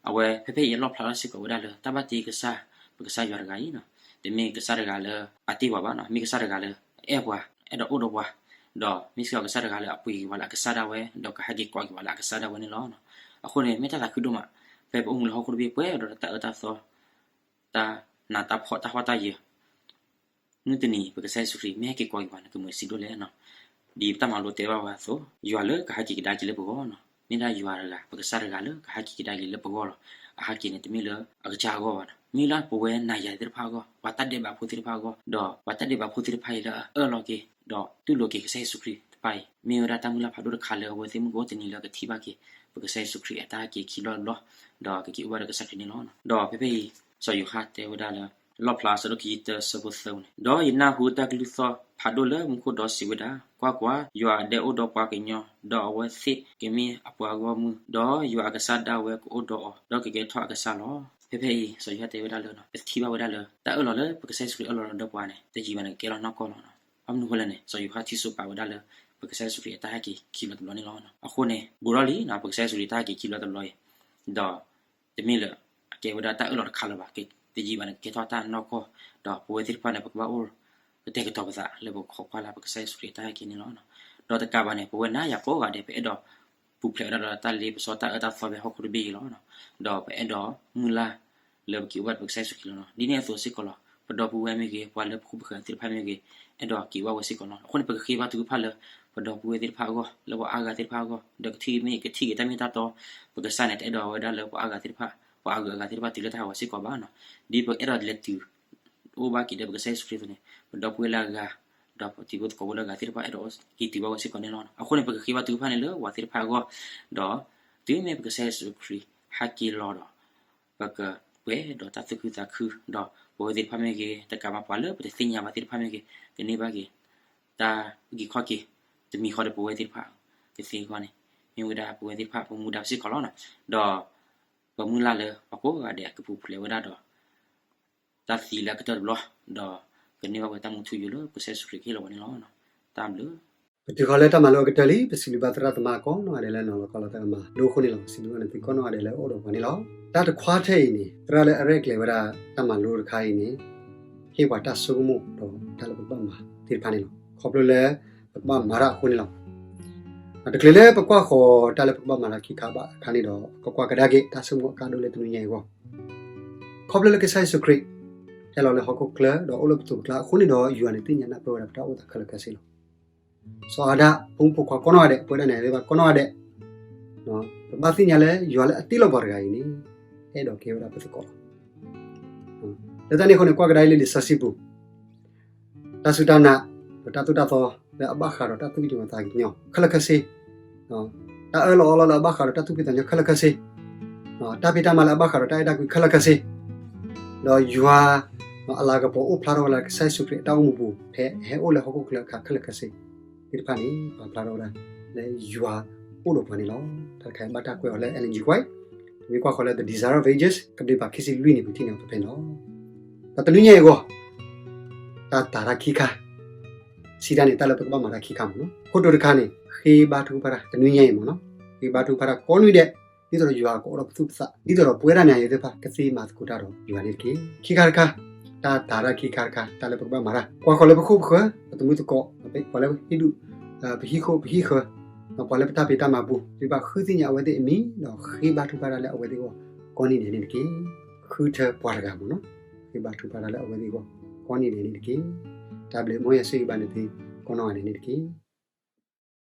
အဝဲဖဲဖဲအံၤအလီၣ်ဖျါထီၣ်စ့ၢ်ကီးဝဲဒၣ်လၢ တၢ်ဘၣ်တ့ကစၢ် ပကစၢ်ယွၤတဂၤအံၤ, တမ့ၢ်ကစၢ်တဂၤလၢအတ့ၢ်ပှၤဘၣ်, မ့ၢ်ကစၢ်တဂၤလၢအအဲၣ်ပှၤ, အဲၣ်ဒိးအိၣ်ဒီးပှၤ, ဒီးမ့ၢ်စ့ၢ်ကီးကစၢ်တဂၤလၢအပှ့ၤက့ၤပှၤလၢအကစၢ်ဒၣ်ဝဲ ဒီးကဟဲက့ၤကိးက့ၤပှၤလၢအကစၢ်ဒၣ်ဝဲန့ၣ်လီၤ. အဃိန့ၣ် မ့ၢ်တၢ်သးခုဒိၣ်မး, ဖဲပအိၣ်မူလၢဟီၣ်ခိၣ်တဘ့ၣ်ပှဲၤဒီးတၢ်အၢတၢ်သီ, တၢ်နးတၢ်ဖှီၣ်တၢ်ဟီၣ်တၢ်ယၢၤ မုၢ်တနံၤ ပကစၢ်ယ့ၣ်ၡူးခရံာ် မ့ၢ်ဟဲက့ၤကိးက့ၤပှၤန့ၣ် ကမုာ်စံးဒိၣ်လဲၣ်. ဒ်ပတၢ်မၤလိတဲဘၣ်ဝဲအသိး, ယွၤလၢကဟဲက့ၤကဒါက့ၤလၢပဂီၢ်န့ၣ်, မ့ၢ်ဒၣ်ယွၤတဂၤ ပကစၢ်တဂၤလၢကဟဲက့ၤကဒါက့ၤလၢပဂီၢ်လီၤ. အဟဲက့ၤန့ၣ် တမ့ၢ်လၢအကစၢ်အဂီၢ်ဘၣ်နီၤ, မ့ၢ်လၢပဝဲနၤယၤသ့ၣ်တဖၣ်အဂီၢ်, ပှၤတၢ်ဒဲးဘးဖိသ့ၣ်တဖၣ်အဂီၢ်, ဒီးပှၤတၢ်ဒဲးဘးဖိသ့ၣ်တဖၣ်အံၤလၢအအၢၣ်လီၤက့ၤ ဒီးတူၢ်လိာ်က့ၤကစၢ်ယ့ၣ်ၡူးခရံာ်တဖၣ်အံၤ မ့ၢ်ဝဲဒၣ်တၢ်မုၢ်လၢ်ဖးဒိၣ်တခါလၢအဝဲသ့ၣ်မုၢ်ကအိၣ်တနံၤလၢကထံၣ်ဘၣ်က့ၤ ပကစၢ်ယ့ၣ်ၡူးခရံာ်အတၢ်ဟဲက့ၤခံဘျီတဘျီ, ဒီးကက့ၤအိၣ်ဘၣ်ဒီးကစၢ်ခရံာ်န့ၣ်လီၤ. ဒီးဖဲဖဲအံၤ စီၤယိၤဟၣ်တဲဝဲဒၣ်လၢ လီၣ်ဖျါအဆၢဒိၣ်ခံဆံတၢ ဆၢဖိသၢန့ၣ်, ဒီးယနၢ်ဟူတၢ်ကလုၢ်သီၣ်ဖးဒိၣ်လၢမူခိၣ်ဒီးစံးဝဲဒၣ်, ကွၢ်ကွၢ်, ယွၤဒဲအိၣ်ဒီးပှၤကညီ, ဒီးအဝဲသ့ၣ်ကမ့ၢ်အပှၤဂီၢ်မုၢ်, ဒီးယွၤအကစၢ်ဒၣ်ဝဲကအိၣ်ဒီးအီၤ, ဒီးကကဲထီၣ်အကစၢ်လီၤ. ဖဲဖဲအံၤ စီၤယိၤဟၣ်တဲဝဲဒၣ်လၢ ပထံၣ်ဘၣ်ဝဲဒၣ်လၢ တၢ်အၢၣ်လီၤလၢပကစၢ်ယ့ၣ်ၡူးခရံာ်အၢၣ်လီၤဒီးပှၤန့ၣ် တယံာ်ဘၣ်န့ၣ် ကကဲလီၤနီၢ်ကီၢ်လီၤ. ဘၣ်မနုၤအဃိလဲၣ်န့ၣ် စီၤယိၤဟၣ်ထံၣ်ဆိပာ်ဝဲဒၣ်လၢ ပကစၢ်ယ့ၣ်ၡူးခရံာ်အတၢ်ဟဲက့ၤခံဘျီတဘျီန့ၣ်လီၤ. အဃိန့ၣ် ဘူးထီၣ်လံ ပကစၢ်ယ့ၣ်ၡူးခရံာ်တၢ်ဟဲက့ၤခံဘျီတဘျီအံၤ ဒီး တမ့ၢ်လၢအကဲဝဲဒၣ်တၢ်အၢၣ်လီၤတခါလၢၤဘၣ်, တယံာ်ဘၣ်န့ၣ် ကကဲထီၣ်တၢ်နီၢ်ကီၢ်, ဒီးပဝဲသ့ၣ်တဖၣ်န့ၣ် ပကဘၣ်အိၣ်ကတဲာ်ကတီၤပသးလၢပကခိးကွၢ်လၢ်ပကစၢ်ယ့ၣ်ၡူးခရံာ်အတၢ်ဟဲက့ၤန့ၣ်လီၤ. ဒီးတကးဘၣ်န့ၣ် ပဝဲနၤယၤကိးဂၤဒဲး ပအဲၣ်ဒိးပူၤဖျဲးဝဲဒၣ်ဒီးတၢ်လ့ပစီတၢ်အၢတၢ်သီဖဲဟီၣ်ခိၣ်တဘ့ၣ်အံၤလီၤ. ဒီးပအဲၣ်ဒိးမုၢ်လၢ်လၢပက့ၤအိၣ်ဘၣ်ဒီးပကစၢ်ယ့ၣ်ၡူးခရံာ်လီၤ. ဒ်န့ၣ်အသိးစ့ၢ်ကီးလီၤ ပဒီပုၢ်ဝဲၢ်မ့ၢ်ဂ့ၤ ပှၤလၢပဃုပဃၢၤသ့ၣ်တဖၣ်မ့ၢ်ဂ့ၤ အဲၣ်ဒိးက့ၤအိၣ်ဘၣ်ဝဲစ့ၢ်ကီးလီၤ. အဃိန့ၣ် ပကဃ့ဘါထုကဖၣ်လၢ ပဒီပုၢ်ဝဲၢ်သ့ၣ်တဖၣ်အဂီၢ်, လၢပှၤအါဂၤသ့ၣ်တဖၣ်အဂီၢ်, ဒီးကထံၣ်မ့ၢ်ကထံၣ်က့ၤတၢ်မ့ၢ်တၢ်တီ, ပကစၢ်န့ၣ် တအဲၣ်ဒိးဝဲဒၣ်လၢပှၤအါဂၤသ့ၣ်တဖၣ် ပှၤအါဂၤအဂၤသ့ၣ်တဖၣ်တုၤလၢတၢ်ဟးဂီၤစ့ၢ်ကီးဘၣ်နီၤ.ဒ်ပအဲၣ်ဒိးလဲၤတုၤ အိၣ်ဘၣ်က့ၤဒီးပကစၢ်ယ့ၣ်ၡူးခရံာ်အသိးန့ၣ် ပဒီပုၢ်ဝဲၢ်လၢအဂၤ ဒီးပတံၤဖိသကိးဖိလၢအဂၤသ့ၣ်တဖၣ် အဲၣ်ဒိးက့ၤတုၤဘၣ်ဝဲစ့ၢ်ကီးန့ၣ်လီၤ. အဃိန့ၣ် ပကဃ့ဘါထုကဖၣ်န့ၣ်လၢပှၤသ့ၣ်တဖၣ်အဂီၢ်, ဒီးတုၤမ့ၢ်ပကစၢ်ယ့ၣ်ၡူးခရံာ်ဟဲက့ၤလီၤဒီး ပကပှဲၤဒီးတၢ်သူၣ်ခုသးခု, ဒီးပဝဲသ့ၣ်တဖၣ်မ့ၢ်ဂ့ၤ, တကးဘၣ်ပှၤလၢပတသ့ၣ်ညါဘၣ်သ့ၣ်တဖၣ်မ့ၢ်ဂ့ၤ, ကန့ၢ်ဘၣ်က့ၤ တၢ်အုၣ်က့ၤခီၣ်က့ၤ တမံၤဃီဒီးပဝဲသ့ၣ်တဖၣ်ကသ့အဂီၢ်န့ၣ် မ့ၢ်ဝဲဒၣ်ပဝဲသ့ၣ်တဖၣ်ပမူဒါစ့ၢ်ကီးလီၤ. ဒီး ပမုၢ်လၢ်လၢပှၤကိးဂၤဒဲးကပူၤဖျဲးဝဲဒၣ်ဒီး တၢ်သံလၢအကတၢၢ်တဘျီ, ဒီးကန့ၢ်ဘၣ်ဝဲတၢ်မူထူယိာ်လၢပကစၢ်ယ့ၣ်ၡူးခရံာ်ကဟ့ၣ်လီၤဝဲန့ၣ်လီၤ. တၢ်ဘျုး ပတုၤဃီၤလၢတၢ်မၤလိအကတၢၢ်လံ, ပစံးဘျုးဘၣ်သရၣ်သမါကိးနီၢ်ဂၤဒဲးလၢနီၤလီၤကီၢ်လီၤတၢ်ကမၤလိအဃိန့ၣ်လီၤ. စံးဘျုးဘၣ်နသုကိးနီၢ်ဂၤဒဲးလၢအိၣ်ဒီးပှၤန့ၣ်လီၤ. တၢ်တခွါထဲအံၤန့ၣ် သရၣ်လၢအရဲၣ်ကျဲၤဝဲဒၣ်တၢ်မၤလိတခါအံၤန့ၣ် ဟ့ၣ်ပှၤတၢ်ဆိကမိၣ်ဒီးတၢ်လၢပကဘၣ်မၤသ့ၣ်တဖၣ်န့ၣ်လီၤ. ခီဖျိလၢပကဘၣ်မၤတၢ်အဃိန့ၣ်လီၤ. တချုးလၢပကွၢ်ဃီၤတၢ်လၢပကဘၣ်မၤတၢ်ခံခါဘၣ်အခါန့ၣ်ဒီး ကကွၢ်ကဒါက့ၤတၢ်ဆိကမိၣ်အကါဒိၣ်လၢတနွံညါအံၤအဂီၢ် ခီဖျိလၢကစၢ်ယ့ၣ်ၡူးခရံာ် ဟဲလီၤလၢဟီၣ်ခိၣ်ချၢ ဒီးအိၣ်လၢပသိးပကျါအဃိန့ၣ်ဒီး ယွၤန့ၣ်သ့ၣ်ညါနၢ်ပၢၢ်ဝဲဒၣ်ပတၢ်အိၣ်သးခဲလၢာ်ခဲဆ့လီၤ. စီၤအၤဒၣ် ဖိမုၣ်ဖိခွါကိးနီၢ်ဂၤဒဲး ပဝဲဒၣ်နၤယၤသ့ၣ်တဖၣ်ကိးနီၢ်ဂၤဒဲး ပဘၣ်သ့ၣ်ညါလၢယွၤလၢအတ့လီၤပှၤတဂၤအံၤန့ၣ် အဲၣ်ဒိးကဲဝဲဒၣ်ပသကိးလီၤ. လၢတၢ်န့ၣ်အဃိန့ၣ် ကွၢ်ကဒါအံၤလၢလံာ်စီဆှံပူၤ တၢ်စူၢ်တၢ်နာ် ဒီးတၢ်သိၣ်တၢ်သီလၢအဘၣ်ဃးဒီးတၢ်သူၣ်ဖှံသးညီခဲလၢာ်ခဲဆ့, တၢ်အၢၣ်လီၤအီလီၤလၢအဘၣ်ဃးဒီးတၢ်သူၣ်ဖှံသးညီခဲလၢာ်ခဲဆ့, တၢ်ဖံးတၢ်မၤလၢအဘၣ်ဃးဒီးတၢ်အဲၣ်တၢ်ကွံခဲလၢာ်ခဲဆ့, ဒီးယွၤ အလၤကပီၤအိၣ်ဖျါထီၣ်ဝဲလၢကစၢ်ယ့ၣ်ၡူးခရံာ်အတၢ်အိၣ်မူပူၤ ဖဲအဟဲအိၣ်လၢဟီၣ်ခိၣ်ချၢအခါခဲလၢာ်ခဲဆ့ သ့ၣ်တဖၣ်န့ၣ် ပာ်ဖျါထီၣ်ဝဲဒၣ်လၢယွၤအိၣ်ဒီးပှၤန့ၣ်လီၤ. တၢ်တခါအံၤဘၣ်တၢ်ကွဲးအီၤလၢ Ellen G. White, ပမ့ၢ်ကွၢ်ဃီၤလၢ The Desire of Ages ကဘျံးပၤခံဆံလွံၢ်န့ၣ် ပထံၣ်န့ၢ်အီၤဖဲဖဲန့ၣ်လီၤ. ဒီးတနွံညါအံၤအဂီၢ် တၢ်တာ်တၢ်ခံခါ စံးတၢ်န့ၣ် တၢ်လၢပကဘၣ်မၤတၢ်ခံခါမ့ၢ်နီၤ. ခိၣ်တီတခါန့ၣ် ဃ့ဘါထုကဖၣ်တၢ် တနွံညါအံၤမ့ၢ်နီၤ. ဃ့ဘါထုကဖၣ်တၢ်ကိးနွံဒဲး ဒ်သိးဒီးယွၤကအိးထီၣ်ပသူၣ်ပသး ဒ်သိးဒီးပဝဲဒၣ်နၤယၤသ့ၣ်တဖၣ် ကသ့မၤသကိးတၢ်ဒီးယွၤန့ၣ်တက့ၢ်. ခံခါတခါ တၢ်တာ်တၢ်ခံခါတခါ တၢ်လၢပကဘၣ်မၤတၢ် ကွၢ်ဃီၤလၢပခိၣ်ပဃၢၤ ပသမူသကိး ပှၤလၢပဟံၣ်ဒူၣ် ပဟံၣ်ခိၣ်ပဟံၣ်ဃၢၤ ပှၤလၢပတၢ်ဖံးတၢ်မၤပူၤ ပဘၣ်ဃုသ့ၣ်ညါအဝဲသ့ၣ်အမံၤ ဒီးဃ့ဘါထုကဖၣ်တၢ်လၢအဝဲသ့ၣ်အဂီၢ် ကိးနွံဒဲးန့ၣ်တက့ၢ်. ဃုထၢပှၤတဂၤမ့ၢ်နီၤ ဃ့ဘါထုကဖၣ်တၢ်လၢအဝဲသ့ၣ်အဂီၢ် ကိးနွံဒဲးန့ၣ်တက့ၢ်. တၢ်ဘျုး မ်ယွၤဆိၣ်ဂ့ၤဘၣ်နသုကိးနီၢ်ဂၤဒဲးန့ၣ်တက့ၢ်.